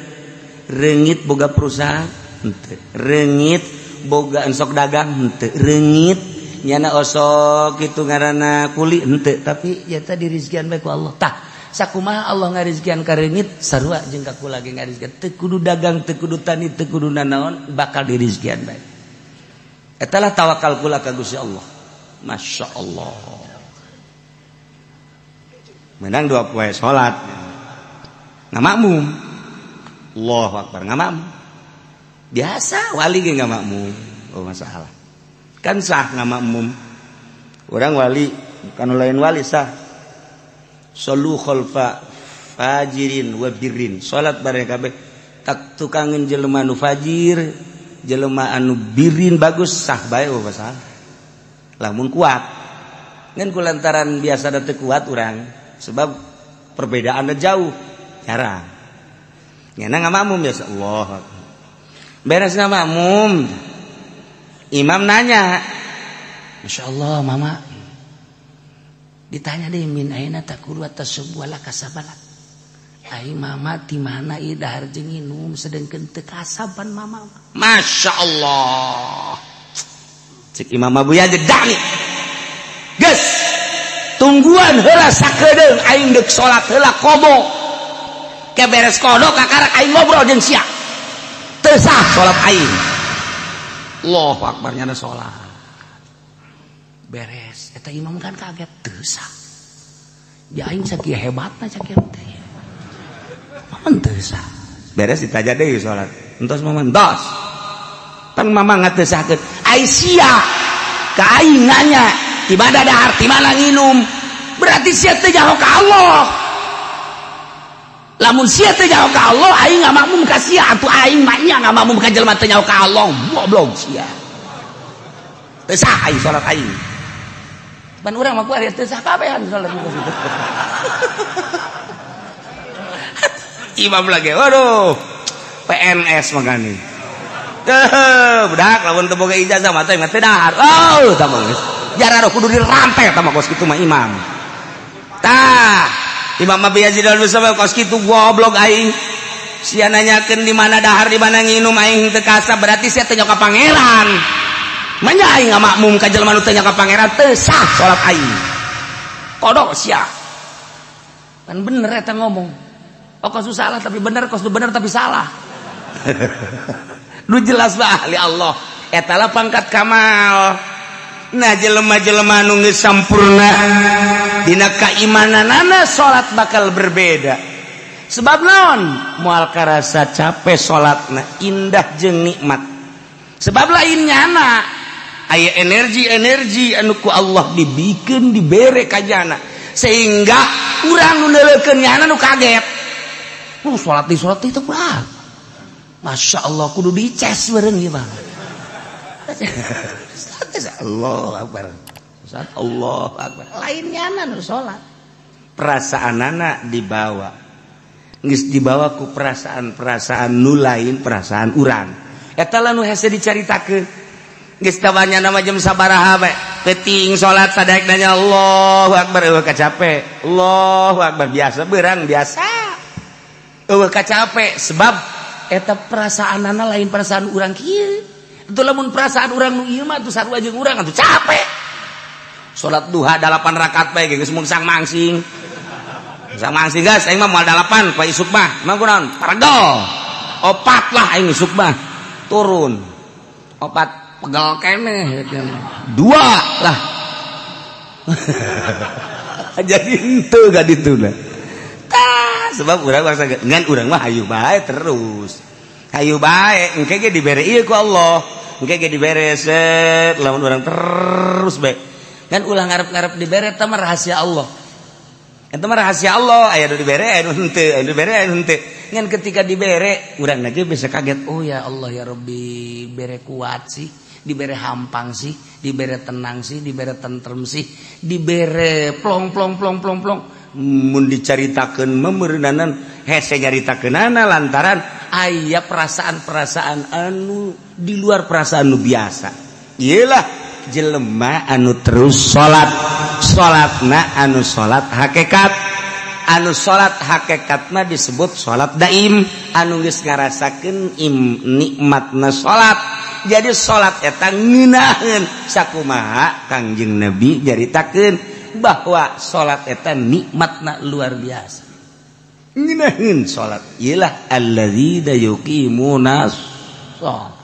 reungit boga perusahaan henteu reungit boga ensok dagang henteu reungit nyana osok kitu ngaranna kuli henteu tapi ya tadi rizkian bae ku Allah tah sakumaha Allah ngarizkian ka reungit sarua jeung ka kula ge ngarizkian teu kudu dagang teu kudu tani teu kudu nanaon bakal dirizkian bae eta lah tawakal kula ka Gusti Allah Masya Allah menang dua poe salat ngamakmum Allahu akbar ngamakmum biasa wali ge ngamakmum oh masalah kan sah ngamakmum orang wali bukan lain wali sah solu khalfa fajirin wa birrin salat bareng kabeh tak tukangeun jelema nu fajir jelema anu birin bagus sah bae oh masalah lamun kuat Ngan ku lantaran biasa da teu kuat urang sebab perbedaannya jauh jarang. Nyana ngamakmum biasa Allah. Beres ngamakmum. Imam nanya, Masya Allah mama. Ditanya deh min aina takulu atas sebuah kasabalat. Ai mama di mana ieu dahar jeung nginum sedengkeun teu kasaban mama. Masya Allah. Cek Imam Abu Yazid dani. Geus tungguan heula sakedeung aing deuk salat heula kobo. Ke beres kodok kakarak aing ngobrol jeung sia. Teu sah salat aing. Allahu akbar nyana salat. Beres eta imam kan kaget teu sah. Ya aing sakieu hebatna sakieu teh. Mama teu sah. Beres ditaja deui salat. Entos mama entos. Pan mama ngatesahkeun. Ai sia ka aing nanya di mana dahar, di mana nginum. Berarti sia teu nyaho ka Allah. Lamun sia teu nyaho ka Allah, aing ngamakmum ka sia atuh aing mah nya ngamakmum ka jelema teu nyaho ka Allah. Goblok sia. Teu sah aing salat aing. Pan urang mah ku ari teu sah kabehan salat kitu. Imam lagi, waduh, PNS makanya. Budak lamun teu boga ijazah mah teh teu dahar. Oh, tah mah geus. Jararo kudu dirantai tah mah kos kitu mah imam. Tah, Imam Abi Yazid Al-Bustami kos kitu goblok aing. Sia nanyakeun di mana dahar, di mana nginum aing teu kasab, berarti sia teu nyaho ka pangeran. Manya aing ngamakmum ka jelema nu teu nyaho ka pangeran teu sah salat aing. Kodok sia. Kan bener eta ngomong. Oh kos salah tapi bener, kos bener tapi salah. Nu jelas bah ahli Allah. Eta lah pangkat kamal. Nah jelema-jelema nu geus sampurna dina kaimananana salat bakal berbeda. Sebab naon? Moal karasa capek salatna, indah jeung nikmat. Sebab lain nyana aya energi-energi anu ku Allah dibikeun dibere ka jana sehingga urang nu neuleukeun nyana nu kaget. Salat di itu kurang. Masya Allah kudu dices bareng ieu mah. Allah akbar. Salat Allah akbar. Lain nyana nu salat. Perasaanana dibawa. Geus dibawa ku perasaan-perasaan nu lain perasaan urang. Eta lah nu hese dicaritakeun. Geus tawanya nama jam sabaraha bae. Peuting salat sadaek nanya Allahu akbar eueuh kacape. Allahu akbar biasa beurang biasa. Eueuh kacape sebab eta perasaanana lain perasaan urang kieu. Itu lamun perasaan urang nu ieu mah atuh sarua jeung urang atuh capek. Salat duha 8 rakaat bae geus mungsang mangsing. Mungsang mangsing geus aing mah moal 8 poe isuk mah. Emang kunaon? Paregel. Opat lah aing isuk mah. Turun. Opat pegel keneh 2 lah. Jadi henteu ga dituna. Sebab urang bangsa ngan urang mah hayu bae terus. Hayu bae engke ge dibere ieu ku Allah. Engke ge dibere set lamun urang terus bae. Ngan ulah ngarep-ngarep dibere eta mah rahasia Allah. Eta mah rahasia Allah, aya nu dibere aya nu henteu, aya nu dibere aya nu henteu. Ngan ketika dibere urang lagi bisa kaget, oh ya Allah ya Rabbi, bere kuat sih, dibere hampang sih, dibere tenang sih, dibere tentrem sih, dibere plong plong plong plong plong. Mun dicaritakeun meureunanan hese nyaritakeunana lantaran aya perasaan-perasaan anu di luar perasaan nu biasa. Iyalah jelema anu terus salat, salatna anu salat hakikat. Anu salat hakikat mah disebut salat daim, anu geus ngarasakeun nikmatna salat. Jadi salat eta ngeunaheun sakumaha Kangjeng Nabi nyaritakeun bahwa salat eta nikmatna luar biasa. Ngeunaheun salat iyalah alladzina yuqimuna shalah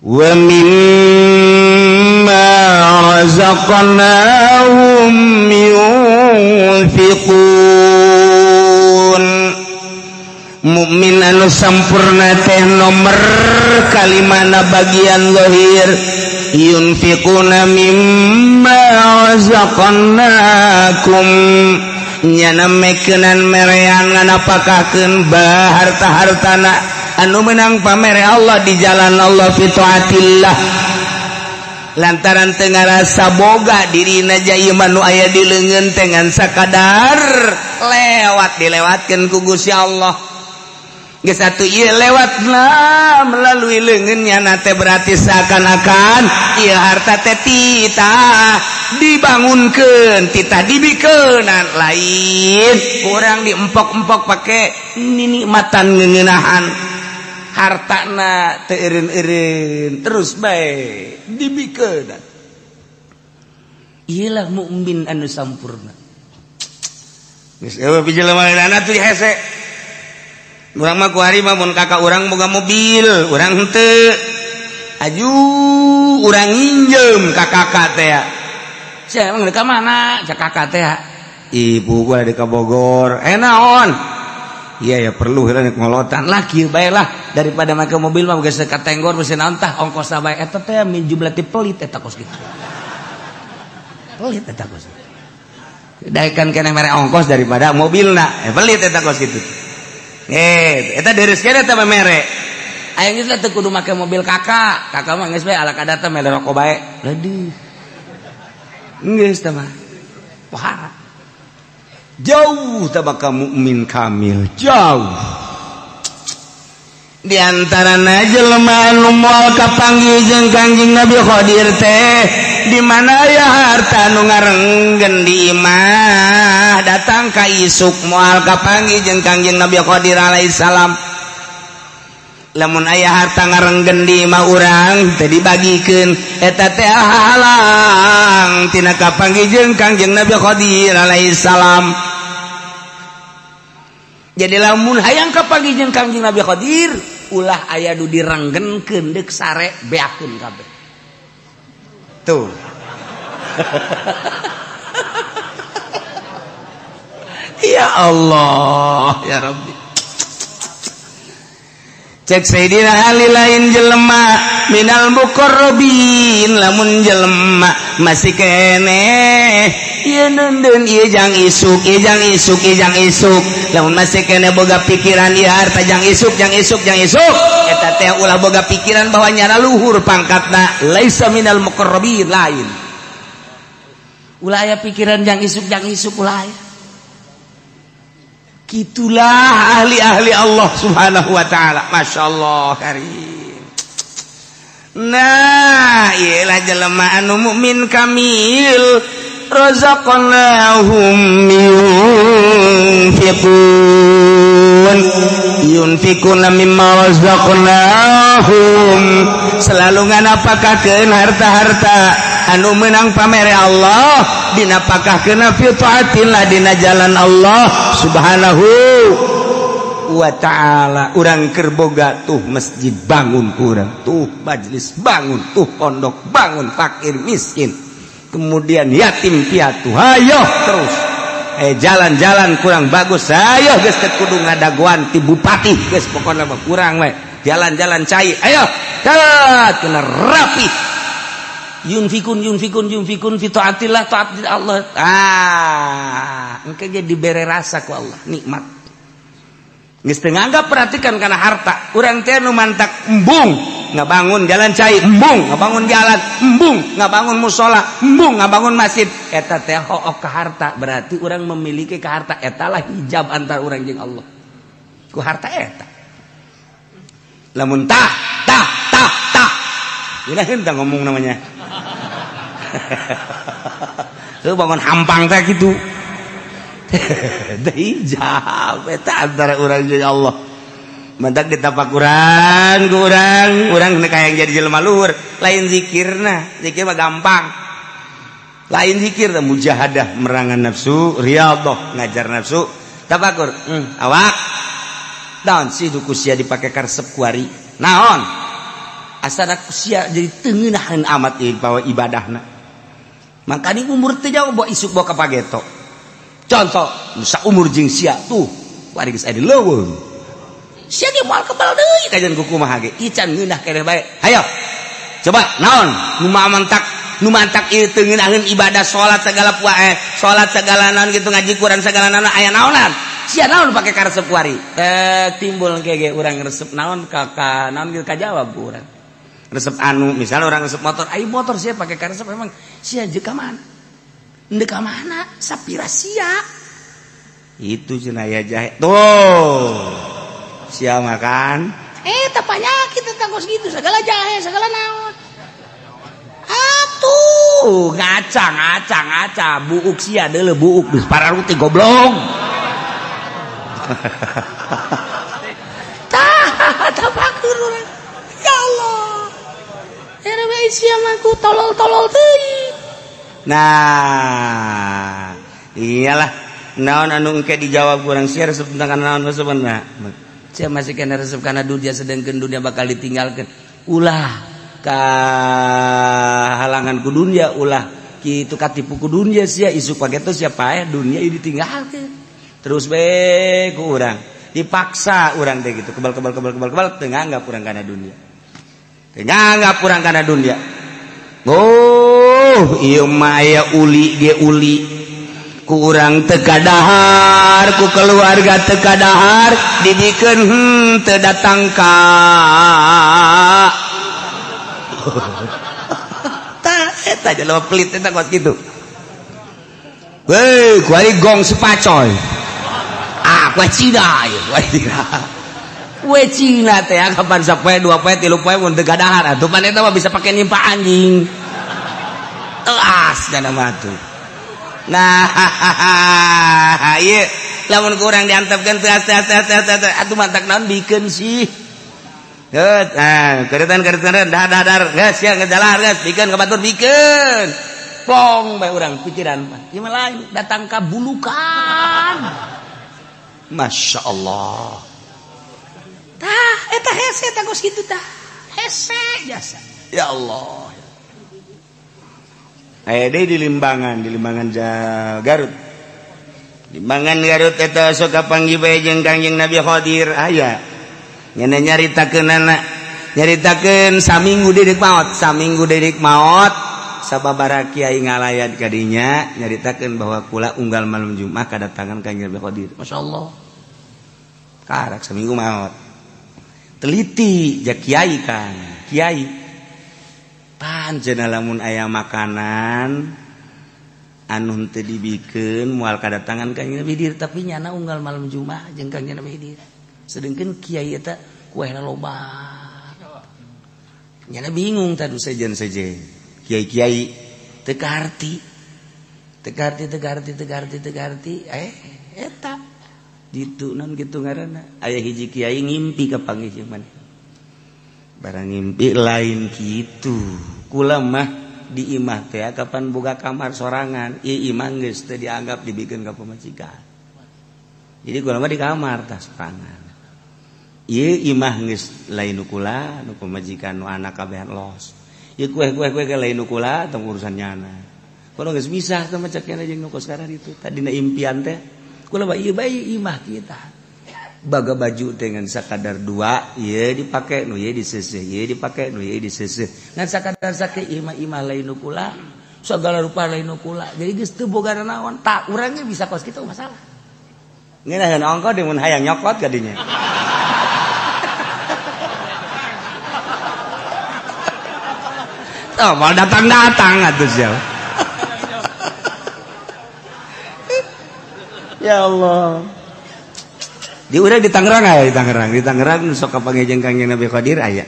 wa mimma razaqnahum yunfiqun. Mukmin anu sampurna teh nomor kalimana bagian zahir yunfiquna mimma razaqnakum nyana mekeunan merean nganapakakeun harta-hartana anu menang pamere Allah di jalan Allah fi taatillah. Lantaran teu ngarasa boga dirina ja ieu mah nu aya di leungeun teh ngan sakadar lewat dilewatkeun ku Gusti Allah. Geus atuh ieu lewatna melalui leungeunnya na teh berarti seakan-akan ieu harta teh titah dibangunkeun, titah dibikeunan, lain kurang diempok-empok pake ninikmatan ngeuneunahan. Hartana teu eureun-eureun terus bae dibikeun. Ieulah mukmin anu sampurna. Geus eueuh pijelema tuh hese. Urang mah kuari mah mun kakak urang boga mobil, urang henteu. Aju urang nginjem ka kakak teh. Sia emang ka mana? Cak kakak teh. Ibu gua di ka Bogor. Eh naon? Iya ya perlu heula ngolotan lah kieu bae lah daripada make mobil mah geus ka tenggor geus naon tah ongkosna bae eta teh min jumlah ti pelit eta kos kitu. Pelit eta kos. Daekan keneh mere ongkos daripada mobilna. Pelit eta kos kitu. Eta deres keneh eta mere. Aya geus teh kudu make mobil kakak. Kakak mah geus bae ala kadar teh mere rokok bae. Leudeung. Geus teh mah. Pohara. Jauh tabaka mukmin kamil, jauh. Di antarana jelema anu moal kapanggih jeung Kangjeng Nabi Khadir teh di mana aya harta nu ngarenggen di imah datang ka isuk moal kapanggih jeung Kangjeng Nabi Khadir alaihi salam. Lamun aya harta ngarenggen di imah urang teh dibagikeun eta teh halang tina kapanggih jeung Kangjeng Nabi Khadir alaihi salam. Jadi lamun hayang kapanggih jeung Kangjeng Nabi Khadir ulah aya nu direnggenkeun deuk sare beakeun kabeh. Tuh. Ya Allah, ya Rabbi. Cek Sayyidina Ali lain jelema minal muqarrabin lamun jelema masih keneh ieu neundeun ieu jang isuk ieu jang isuk ieu jang isuk lamun masih keneh boga pikiran ieu harta jang isuk jang isuk jang isuk eta teh ulah boga pikiran bahwa nyana luhur pangkatna laisa minal muqarrabin lain ulah aya pikiran jang isuk ulah aya. Itulah ahli-ahli Allah subhanahu wa ta'ala. Masya Allah karim. Nah, ialah jelema anu mukmin kamil. Razaqnahum yunfiqun. Yunfiquna mimma razaqnahum. Selalu nganapakakeun harta-harta anu menang pamere Allah dinapakahkeun fi taatillah dina jalan Allah subhanahu wa ta'ala. Urang keur boga tuh masjid bangun kurang, tuh majelis bangun, tuh pondok bangun, fakir miskin, kemudian yatim piatu, ayo terus jalan-jalan kurang bagus, ayo geus teu kudu ngadagoan ti bupati, geus pokona mah kurang we, jalan-jalan cai, ayo kena rapi. Yunfikun yunfikun yunfikun fi taatillah taat Allah. Ah, engke ge dibere rasa ku Allah nikmat. Geus teu nganggap perhatikan kana harta. Urang teh nu mantak embung ngabangun jalan cai, embung ngabangun jalan, embung ngabangun musala, embung ngabangun masjid. Eta teh hook ka harta, berarti urang memiliki ka harta. Eta lah hijab antar urang jeung Allah. Ku harta eta. Lamun tah tah tah tah. Geuna henteu ngomong namanya. Lu bangun hampang teh gitu. Hijab eta antara urang jeung Allah. Mantak ditapakuran ku urang, urang hayang jadi jelema luhur, lain zikirna, zikir mah gampang. Lain zikir teh mujahadah merangan nafsu, riyadhah ngajar nafsu, tafakur. Awak. Naon sih duku sia dipake karesep kuari? Naon? Asana sia jadi teu ngeunaheun amat ieu bawa ibadahna. Makanya umur teh jauh bawa isuk bawa ka pageto. Contoh, nusa umur jeung sia tuh, kuari geus aya di leuweung. Sia ge moal kebal deui kajian ku kumaha ge. Ican ngeunah keneh bae. Hayo. Coba naon nu mantak ieu teu ngeunaheun ibadah salat segala salat segala naon gitu ngaji Quran segala naon aya naonan. Sia naon pake karesep kuari? Timbul ge urang resep naon ka naon ge kajawab ku urang. Resep anu misalnya orang resep motor, ayo motor sia pakai karesep emang sia jeung ka mana? Ndek ka mana? Sapira sia. Itu cenah aya jahe. Tuh. Sia makan. Eh tah panyakit eta kos kitu segala jahe, segala naon. Atuh, ngaca ngaca ngaca buuk sia deuleu buuk geus pararuti goblok. Tah, tapakur urang. Ya Allah. Era bae sia mah ku tolol-tolol teuing. Nah, iyalah naon anu engke dijawab kurang sia resep tentang naon resepna. Sia masih kena resep kana dunia sedengkeun dunia bakal ditinggalkeun. Ulah ka halangan ku dunia, ulah kitu katipu ku dunia sia isuk pageto sia paeh dunia ieu ditinggalkeun. Terus bae ku urang dipaksa urang teh gitu kebal-kebal kebal-kebal kebal teu nganggap urang kana dunia. Teu nganggap urang kana dunia. Oh, ieu mah aya uli ge uli. Ku urang teu kadahar, ku keluarga teu kadahar, dibikeun teu datang ka. Tah eta jelema pelit eta kos kitu. Weh, kuari gong sepacoy. Ah, kuari Cina ieu, kuari Cina. Kue Cina teh kapan sapoe dua poe tilu poe mun teu gadahar atuh pan eta mah bisa pake nyimpa anjing. Teas dana mah tuh. Nah, ieu lamun ku urang diantepkeun teas teas teas teas atuh mantak naon bikeun sih. Geus, nah, keretan-keretan dah dah dar, geus sia ngejalar geus bikeun ka batur bikeun. Plong bae urang pikiran mah. Ieu mah lain datang ka bulukan. Masya Allah. Tah, eta hese tah kos kitu tah. Hese jasa. Ya Allah. Aya deui di Limbangan Garut. Limbangan Garut eta sok kapanggih bae jeung Kangjeng Nabi Khadir aya. Nyana nyaritakeunana, nyaritakeun saminggu deui maot, saminggu deui maot sababaraha kiai ngalayat ka dinya nyaritakeun bahwa kula unggal malam Jumat kadatangan Kangjeng Nabi Khadir. Masyaallah. Karak saminggu maot. Teliti ja kiai kan, kiai. Panjenengan lamun aya makanan anu henteu dibikeun moal kadatangan Kangjeng Nabi Khidir, tapi nyana unggal malam Jumat jeung Kangjeng Nabi Khidir. Sedengkeun kiai eta kuehna loba. Nyana bingung tadu sejen-sejen. Kiai-kiai teu kaharti. Teu kaharti, teu kaharti, teu kaharti, teu kaharti. Eta ditu non kitu ngaranna. Aya hiji kiai ngimpi ka panggih jeung maneh. Barang ngimpi lain kitu. Kula mah di imah teh kapan boga kamar sorangan, ieu imah geus teu dianggap dibikeun ka pamajikan. Jadi kula mah di kamar tah sorangan. Ieu imah geus lain nu kula, nu pamajikan nu anak kabehan los. Ieu kue-kue-kue ge lain nu kula tong urusan nyana. Kula geus misah teh mah cek nya jeung nu kos sekarang itu. Tadina impian teh kula mah ieu bae imah kita. Baga baju dengan sakadar dua, ieu dipake nu ieu diseuseuh, ieu dipake nu ieu diseuseuh. Ngan sakadar sake imah-imah lain nu kula, sagala rupa lain nu kula. Jadi geus teu boga naon, tak urangnya bisa kos kitu masalah. Ngeunaheun ongko deui mun hayang nyokot ka dinya. Oh, mau datang-datang atuh sia. Ya Allah. Di urang di Tangerang aya, di Tangerang. Di Tangerang nu sok kapanggih jeung Kangjeng Nabi Khadir aya.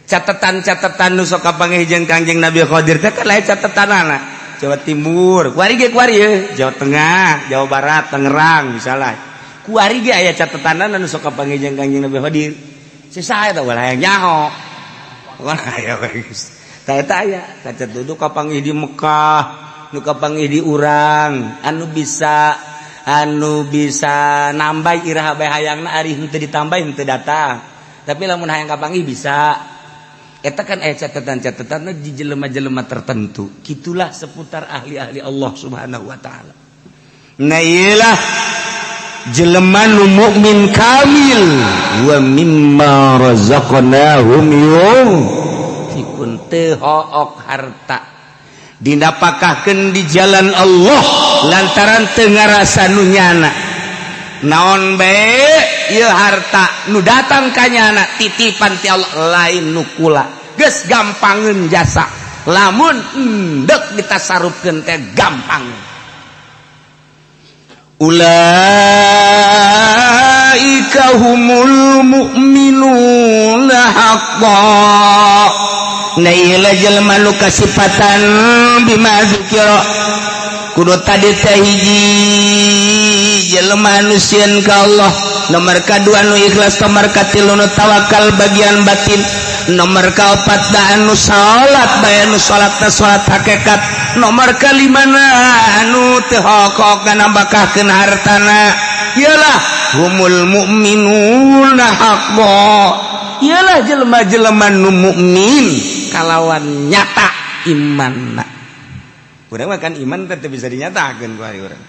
Catatan-catatan nu sok kapanggih jeung Kangjeng Nabi Khadir teh kan lain catatanana. Jawa Timur, kuari ge kuari ye, Jawa Tengah, Jawa Barat, Tangerang misalnya. Kuari ge aya catatanana nu sok kapanggih jeung Kangjeng Nabi Khadir. Sisa eta ulah hayang nyaho. Pokona aya we geus. Tah eta aya, kacat duduk kapanggih di Mekah, nu kapanggih di urang, anu bisa nambah iraha bae hayangna ari henteu ditambah henteu datang. Tapi lamun hayang kapanggih bisa. Eta kan aya catatan-catatanna di jelema-jelema tertentu. Kitulah seputar ahli-ahli Allah Subhanahu wa taala. Nah iyalah jelema nu mukmin kamil wa mimma razaqnahum yunfikun teu hook harta dinapakahkeun di jalan Allah lantaran teu ngarasa nu nyana. Naon bae ieu harta nu datang ka nyana titipan ti Allah lain nu kula. Geus gampangeun jasa. Lamun endek ditasarufkeun teh gampang. Ulaika humul mu'minuna haqqan. Na ieu jelema nu kasipatan bima dzukira. Kudu tadi teh hiji jelema nu sieun ka Allah, nomor kadua nu ikhlas, nomor katilu nu tawakal bagian batin, nomor kaopat da anu salat bae nu salatna salat hakikat, nomor kalimana anu teu hokok nambahkeun hartana. Iyalah humul mu'minuna haqqan. Iyalah jelema-jelema nu mukmin kalawan nyata imanna. Urang mah kan iman teh bisa dinyatakeun ku ari urang.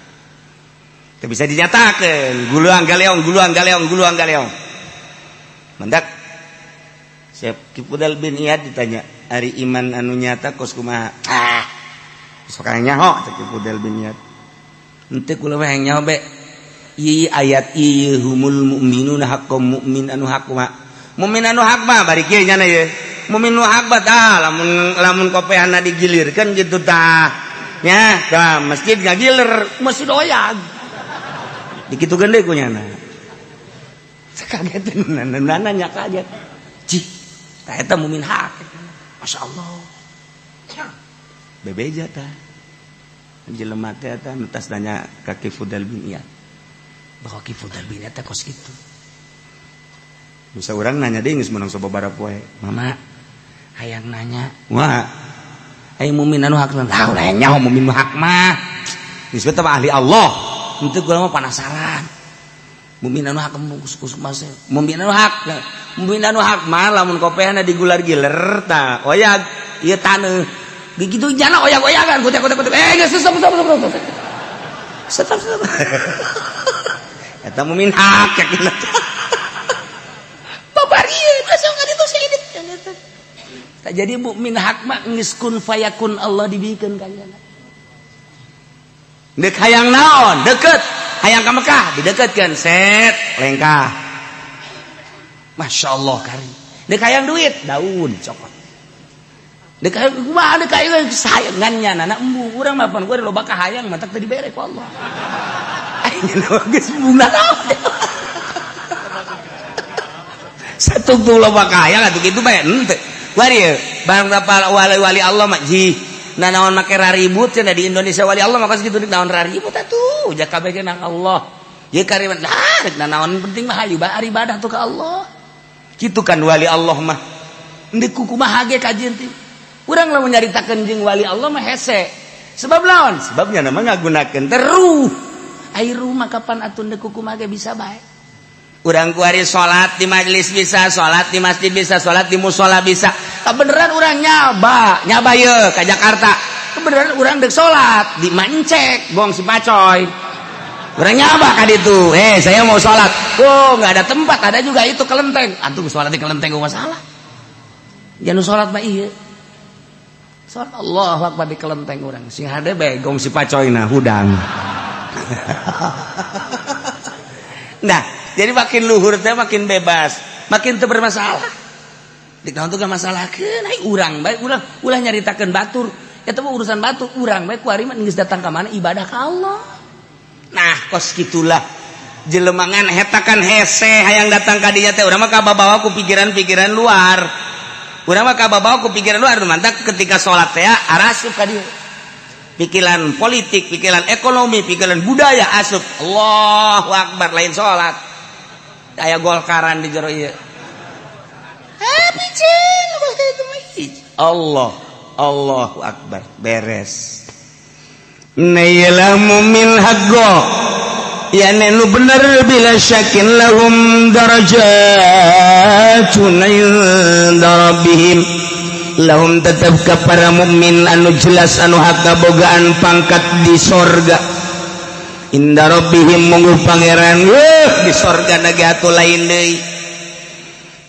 Teu bisa dinyatakeun, guluang galeong guluang galeong guluang galeong. Mendak Syekh Fudhail bin Iyad ditanya, ari iman anu nyata kos kumaha? Ah. Sok nyaho cek Fudhail bin Iyad. Henteu kula mah hayang nyaho be. Ieu ayat ieu humul mu'minuna haqqan mukmin anu hak mah. Mukmin anu hak mah bari kieu nyana ieu. Mukmin nu hak mah tah lamun lamun kopehana digilirkeun kitu tah. Nya, tah masjid ngagiler, masjid oyag. Dikitukeun deui ku nyana. Sekageteun nanya kaget. Cih, tah eta mukmin hak. Masya Allah. Bebeja tah. Jelema teh eta nu tas nanya ka Ki Fudhail bin Iyad. Bahwa Ki Fudhail bin Iyad teh kos kitu. Bisa urang nanya deui geus meunang sababaraha poe. Mama, hayang nanya. Wah. Hayang mukmin anu hak lah, ulah nyaho mukmin nu hak mah. Geus teh ahli Allah. Henteu kula mah penasaran. Mukmin anu hak kus mas. Mukmin anu hak. Mukmin anu hak mah lamun kopehna digular-giler tah oyag ieu taneuh. Begitu jana oyag-oyagan kutek-kutek. Eh geus stop stop stop. Stop stop. Eta mukmin hak yakin. Babari masuk ka ditu saidit. Tak jadi mukmin hak mah geus kun fayakun Allah dibikeun ka nyana. Deuk hayang naon? Deket. Hayang ka Mekah dideketkeun set lengkah. Masya Allah kari. Deuk hayang duit daun cokot. Deuk hayang kumaha deuk hayang sayangan nyana na embung urang mah pan gua loba kahayang matak teu dibere ku Allah. Aing geus bunga naon. Satungtung loba kahayang atuh kitu bae henteu. Wari barang wali-wali Allah mah jih nah naon make raribut cenah di Indonesia wali Allah mah kos kitu naon raribut atuh ja kabeh ge nang Allah. Ye kariman lah rek naon penting mah hayu bae ibadah tuh ka Allah. Kitu kan wali Allah mah. Endek kumaha ge kajian teh. Urang lamun nyaritakeun jeung wali Allah mah hese. Sebab laon? Sebabnya nama ngagunakeun teruh. Ai ruh mah kapan atuh endek kumaha ge bisa bae. Urang kuari salat di majelis bisa, salat di masjid bisa, salat di musola bisa. Kebeneran urang nyaba, nyaba ye ka Jakarta. Kebeneran urang dek salat di Mancek, gong si Pacoy. Urang nyaba ka ditu. Saya mau salat. Oh, enggak ada tempat, ada juga itu kelenteng. Antum salat di kelenteng gua masalah. Jangan salat mah ieu. Salat Allahu Akbar di kelenteng urang. Sing hade bae gong si Pacoy na hudang. Nah, jadi makin luhur teh makin bebas, makin teu bermasalah. Di naon teh masalahkeun ai urang bae urang ulah nyaritakeun batur. Eta mah urusan batur, urang bae kuari mah geus datang ka mana ibadah ka Allah. Nah, kos kitulah jelemangan hetakan hese hayang datang ka dinya teh urang mah kababawa ku pikiran-pikiran luar. Urang mah kababawa ku pikiran luar mantak ketika salat teh arasup ka dieu. Pikiran politik, pikiran ekonomi, pikiran budaya asup. Allahu Akbar lain salat. Aya golkaran di jero ieu. Piceun itu mah. Allah, Allahu Akbar, beres. Nailamu min haqqo. Ya nu bener bila syakin lahum darajatun inda rabbihim. Lahum tetap ke para mukmin anu jelas anu hak kabogaan pangkat di sorga. Inda rabbihim mungguh pangeran di sorga nage atuh lain deui.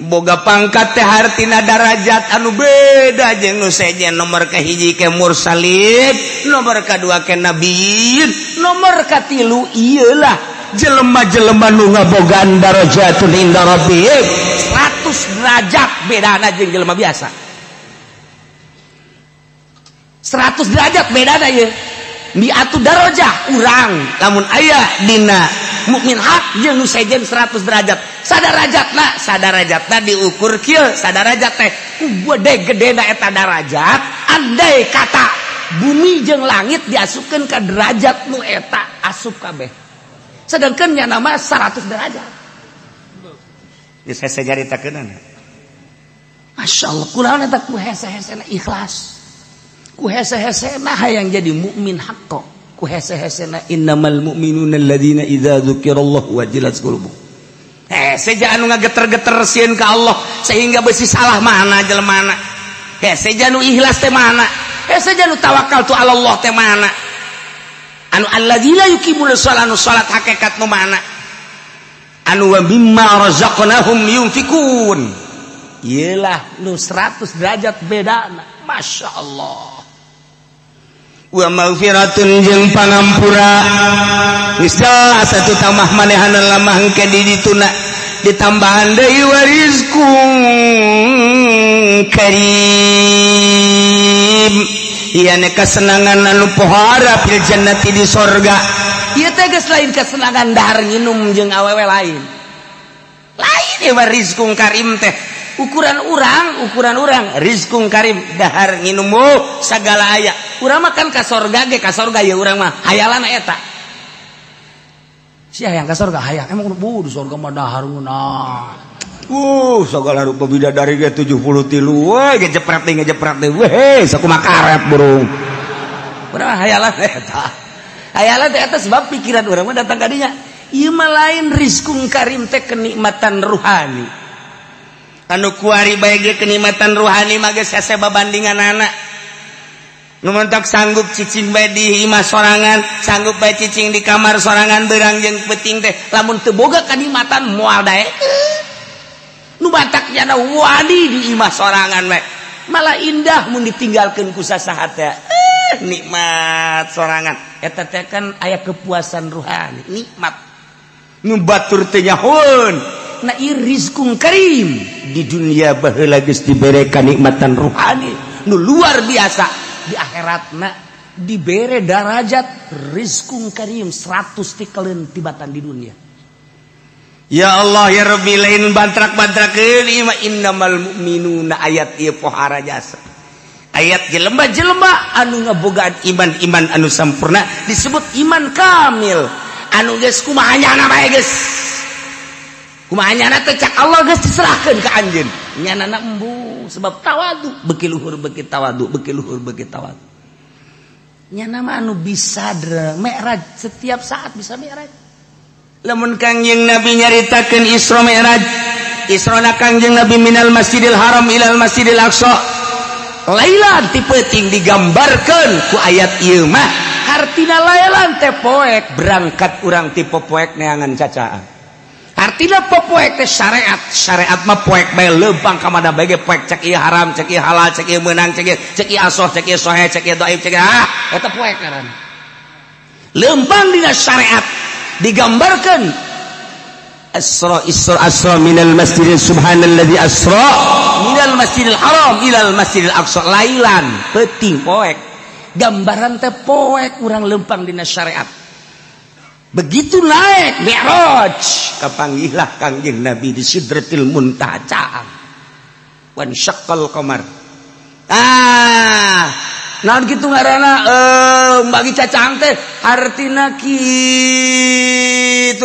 Boga pangkat teh hartina darajat anu beda jeung nu sejen. Nomor kahiji ke mursalin, nomor kadua ke nabiyin, nomor katilu ieu lah jelema-jelema nu ngabogaan darajatun inda rabbihim. 100 derajat bedana jeung jelema biasa. 100 derajat bedana ieu. Mi'atu darajah urang lamun aya dina mukmin hak jeung nu sejen 100 derajat. Sadarajatna, sadarajatna diukur kieu, sadarajat teh ku gede-gedena eta darajat, andai kata bumi jeung langit diasupkeun ka derajat nu eta asup kabeh. Sedangkan nya nama 100 derajat. Geus hese nyaritakeunana. Masya Allah, kulaon eta ku hese-hesena ikhlas. Ku hese-hesena hayang jadi mukmin haqqo. Ku hese-hesena innamal mu'minuna alladzina idza dzukirallahu wajilat qulubuhum. Hese anu ngageter-geter sieun ka Allah sehingga beusi salah mana jelemana. Hese anu ikhlas teh mana? Hese anu tawakal tu Allah teh mana? Anu alladzina yuqimuna shalah anu salat hakikat nu mana? Anu wa mimma razaqnahum yunfikun. Iyalah nu 100 derajat bedana. Masya Allah. Wa maghfiratun jeung pangampura. Geus jelas atuh tambah manehana lamah engke di dituna ditambahan deui wa rizqun karim. Ieu kesenangan anu pohara fil jannati di sorga. Ieu teh geus lain kesenangan dahar nginum jeung awewe lain. Lain ieu mah rizqun karim teh. Ukuran urang rizqun karim dahar nginum sagala aya. Urang mah kan ka sorga ge ka sorga ya urang mah hayalana eta. Sia hayang ka sorga hayang emang bu di sorga mah dahar ngeunah. Segala rupa bidadari ge 73 we ngejepret deui ngejepret deui weh sakumaha karet burung. Urang hayalan eta. Hayalan teh eta sebab pikiran urang mah datang ka dinya. Ieu mah lain rizqun karim teh kenikmatan ruhani. Anu kuari bae ge kenikmatan ruhani mah geus hese babandinganana. Nu mentok sanggup cicing bae di imah sorangan, sanggup bae cicing di kamar sorangan beurang jeung peuting teh lamun teu boga kenikmatan moal daekeun. Nu batak nyana wani di imah sorangan bae. Malah indah mun ditinggalkeun ku sasaha teh. Nikmat sorangan. Eta teh kan aya kepuasan ruhani, nikmat. Nu batur teh nyahoeun. Na ieu rizqun karim di dunia baheula geus dibere kanikmatan ruhani nu luar biasa, di akhiratna dibere darajat rizqun karim 100 tikaleun tibatan di dunia. Ya Allah ya Rabbi lain bantrak-bantrakeun ieu mah innamal mu'minuna ayat ieu pohara jasa. Ayat jelema-jelema anu ngabogaan iman-iman anu sampurna disebut iman kamil. Anu geus kumaha nyana bae geus. Kumaha nyana teh cak Allah geus diserahkeun ka anjeun. Nyanana embung sebab tawadu, beuki luhur beuki tawadu, beuki luhur beuki tawadu. Nyana mah anu bisa mi'raj setiap saat bisa mi'raj. Lamun Kangjeng Nabi nyaritakeun Isra Mi'raj, Isra Kangjeng Nabi minal Masjidil Haram ilal Masjidil Aqsa. Lailan ti peuting digambarkeun ku ayat ieu mah. Hartina lailan teh poek berangkat urang ti poek neangan cacaan. Artina poek teh syariat, syariat mah poek bae leumpang ka mana bae ge poek cek ieu haram, cek ieu halal, cek ieu meunang, cek ieu asoh, cek ieu soheh, cek ieu dhaif, cek ieu eta poek ngaranna. Leumpang dina syariat digambarkeun Asra Isra Asra minal Masjidil Subhanalladzi asra minal Masjidil Haram ilal Masjidil Aqsa lailan peuting poek. Gambaran teh poek urang leumpang dina syariat. Begitu naik Mi'raj kapanggihlah Kangjeng Nabi di Sidratil Muntaha caang. Wan syaqqal qamar. Naon kitu ngaranna bagi cacang teh hartina kitu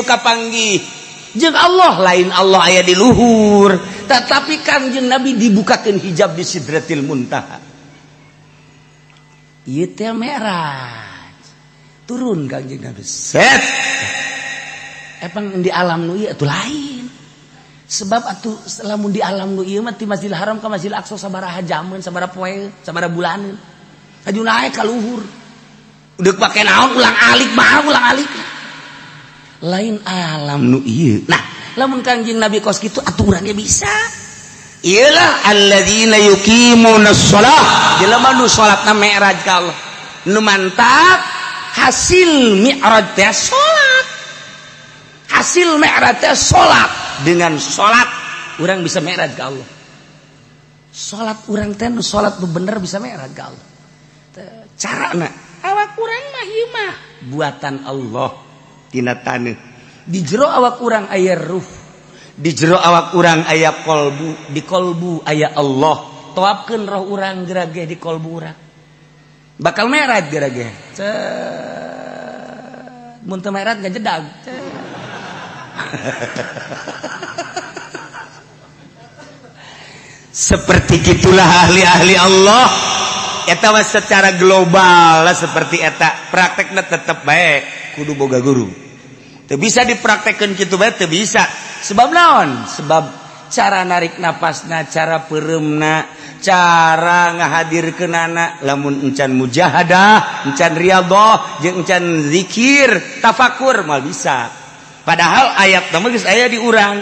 kapanggih jeung Allah lain Allah aya di luhur tetapi Kangjeng Nabi dibukakeun hijab di Sidratil Muntaha. Ieu teh Mi'raj. Turun Kangjeng Nabi set. Epang di alam nu ieu atuh lain. Sebab atuh lamun di alam nu ieu mah ti Masjidil Haram ka Masjidil Aqsa sabaraha jameun, sabaraha poe, sabaraha bulaneun. Aju naik ka luhur. Deuk pake naon ulang alik mah ulang alik. Lain alam nu ieu. Nah, lamun Kangjeng Nabi kos kitu atuh urang ge bisa. Iyalah alladzina yuqimuna shalah. Jelema nu salatna mi'raj ka Allah. Nu mantap hasil mi'raj teh salat. Hasil mi'raj teh salat. Dengan salat urang bisa mi'raj ka Allah. Salat urang teh nu salat nu bener bisa mi'raj ka Allah. Carana awak urang mah ieu mah buatan Allah tina taneuh. Di jero awak urang aya ruh, di jero awak urang aya kolbu, di kolbu aya Allah. Toapkeun roh urang gerage di kolbu urang. Bakal merah gerage. Mun teu merah ngajedag. Seperti gitulah ahli-ahli Allah. Eta mah secara global lah seperti eta. Praktekna tetep bae kudu boga guru. Teu bisa dipraktekkeun kitu bae teu bisa. Sebab naon? Sebab cara narik napasna, cara peureumna, cara ngahadirkeunana lamun encan mujahadah, encan riyadhah, jeung encan zikir, tafakur moal bisa. Padahal ayat mah geus aya di urang.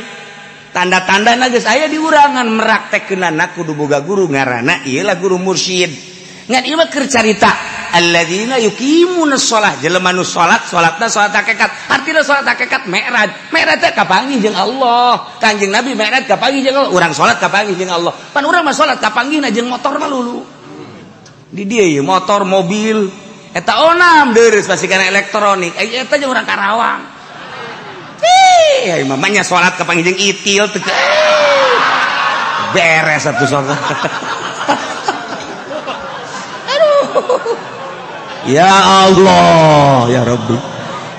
Tanda-tandana geus aya di urangan meraktekkeunana kudu boga guru ngaranna ieu lah guru mursyid. Ngan ieu mah keur carita alladzina yuqimuna shalah, jelema nu salat, salatna salat hakikat. Artina salat hakikat mi'raj. Mi'raj teh kapanggih jeung Allah. Kanjeng Nabi mi'raj kapanggih jeung Allah. Urang salat kapanggih jeung Allah. Pan urang mah salat kapanggihna jeung motor mah lulu. Di dieu ieu motor, mobil, eta onam deureus pasti kana elektronik. Eta jeung urang Karawang. Ih, mamanya salat kapanggih jeung itil teu beres satu salat. Ya Allah, ya Rabbi.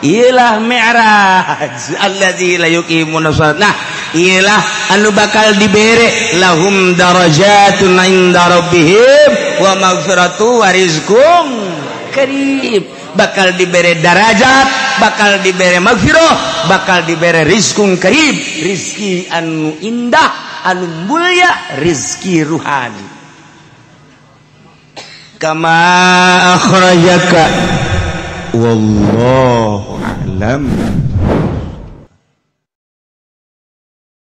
Ilah mi'raj allazi la yuqimuna shalat. Nah, ilah anu bakal dibere lahum darajatun inda rabbihim wa maghfiratu wa rizqum karim. Bakal dibere darajat, bakal dibere maghfirah, bakal dibere rizqum karim, rizki anu indah, anu mulia, rizki ruhani. Kama akhrajaka wallahu a'lam.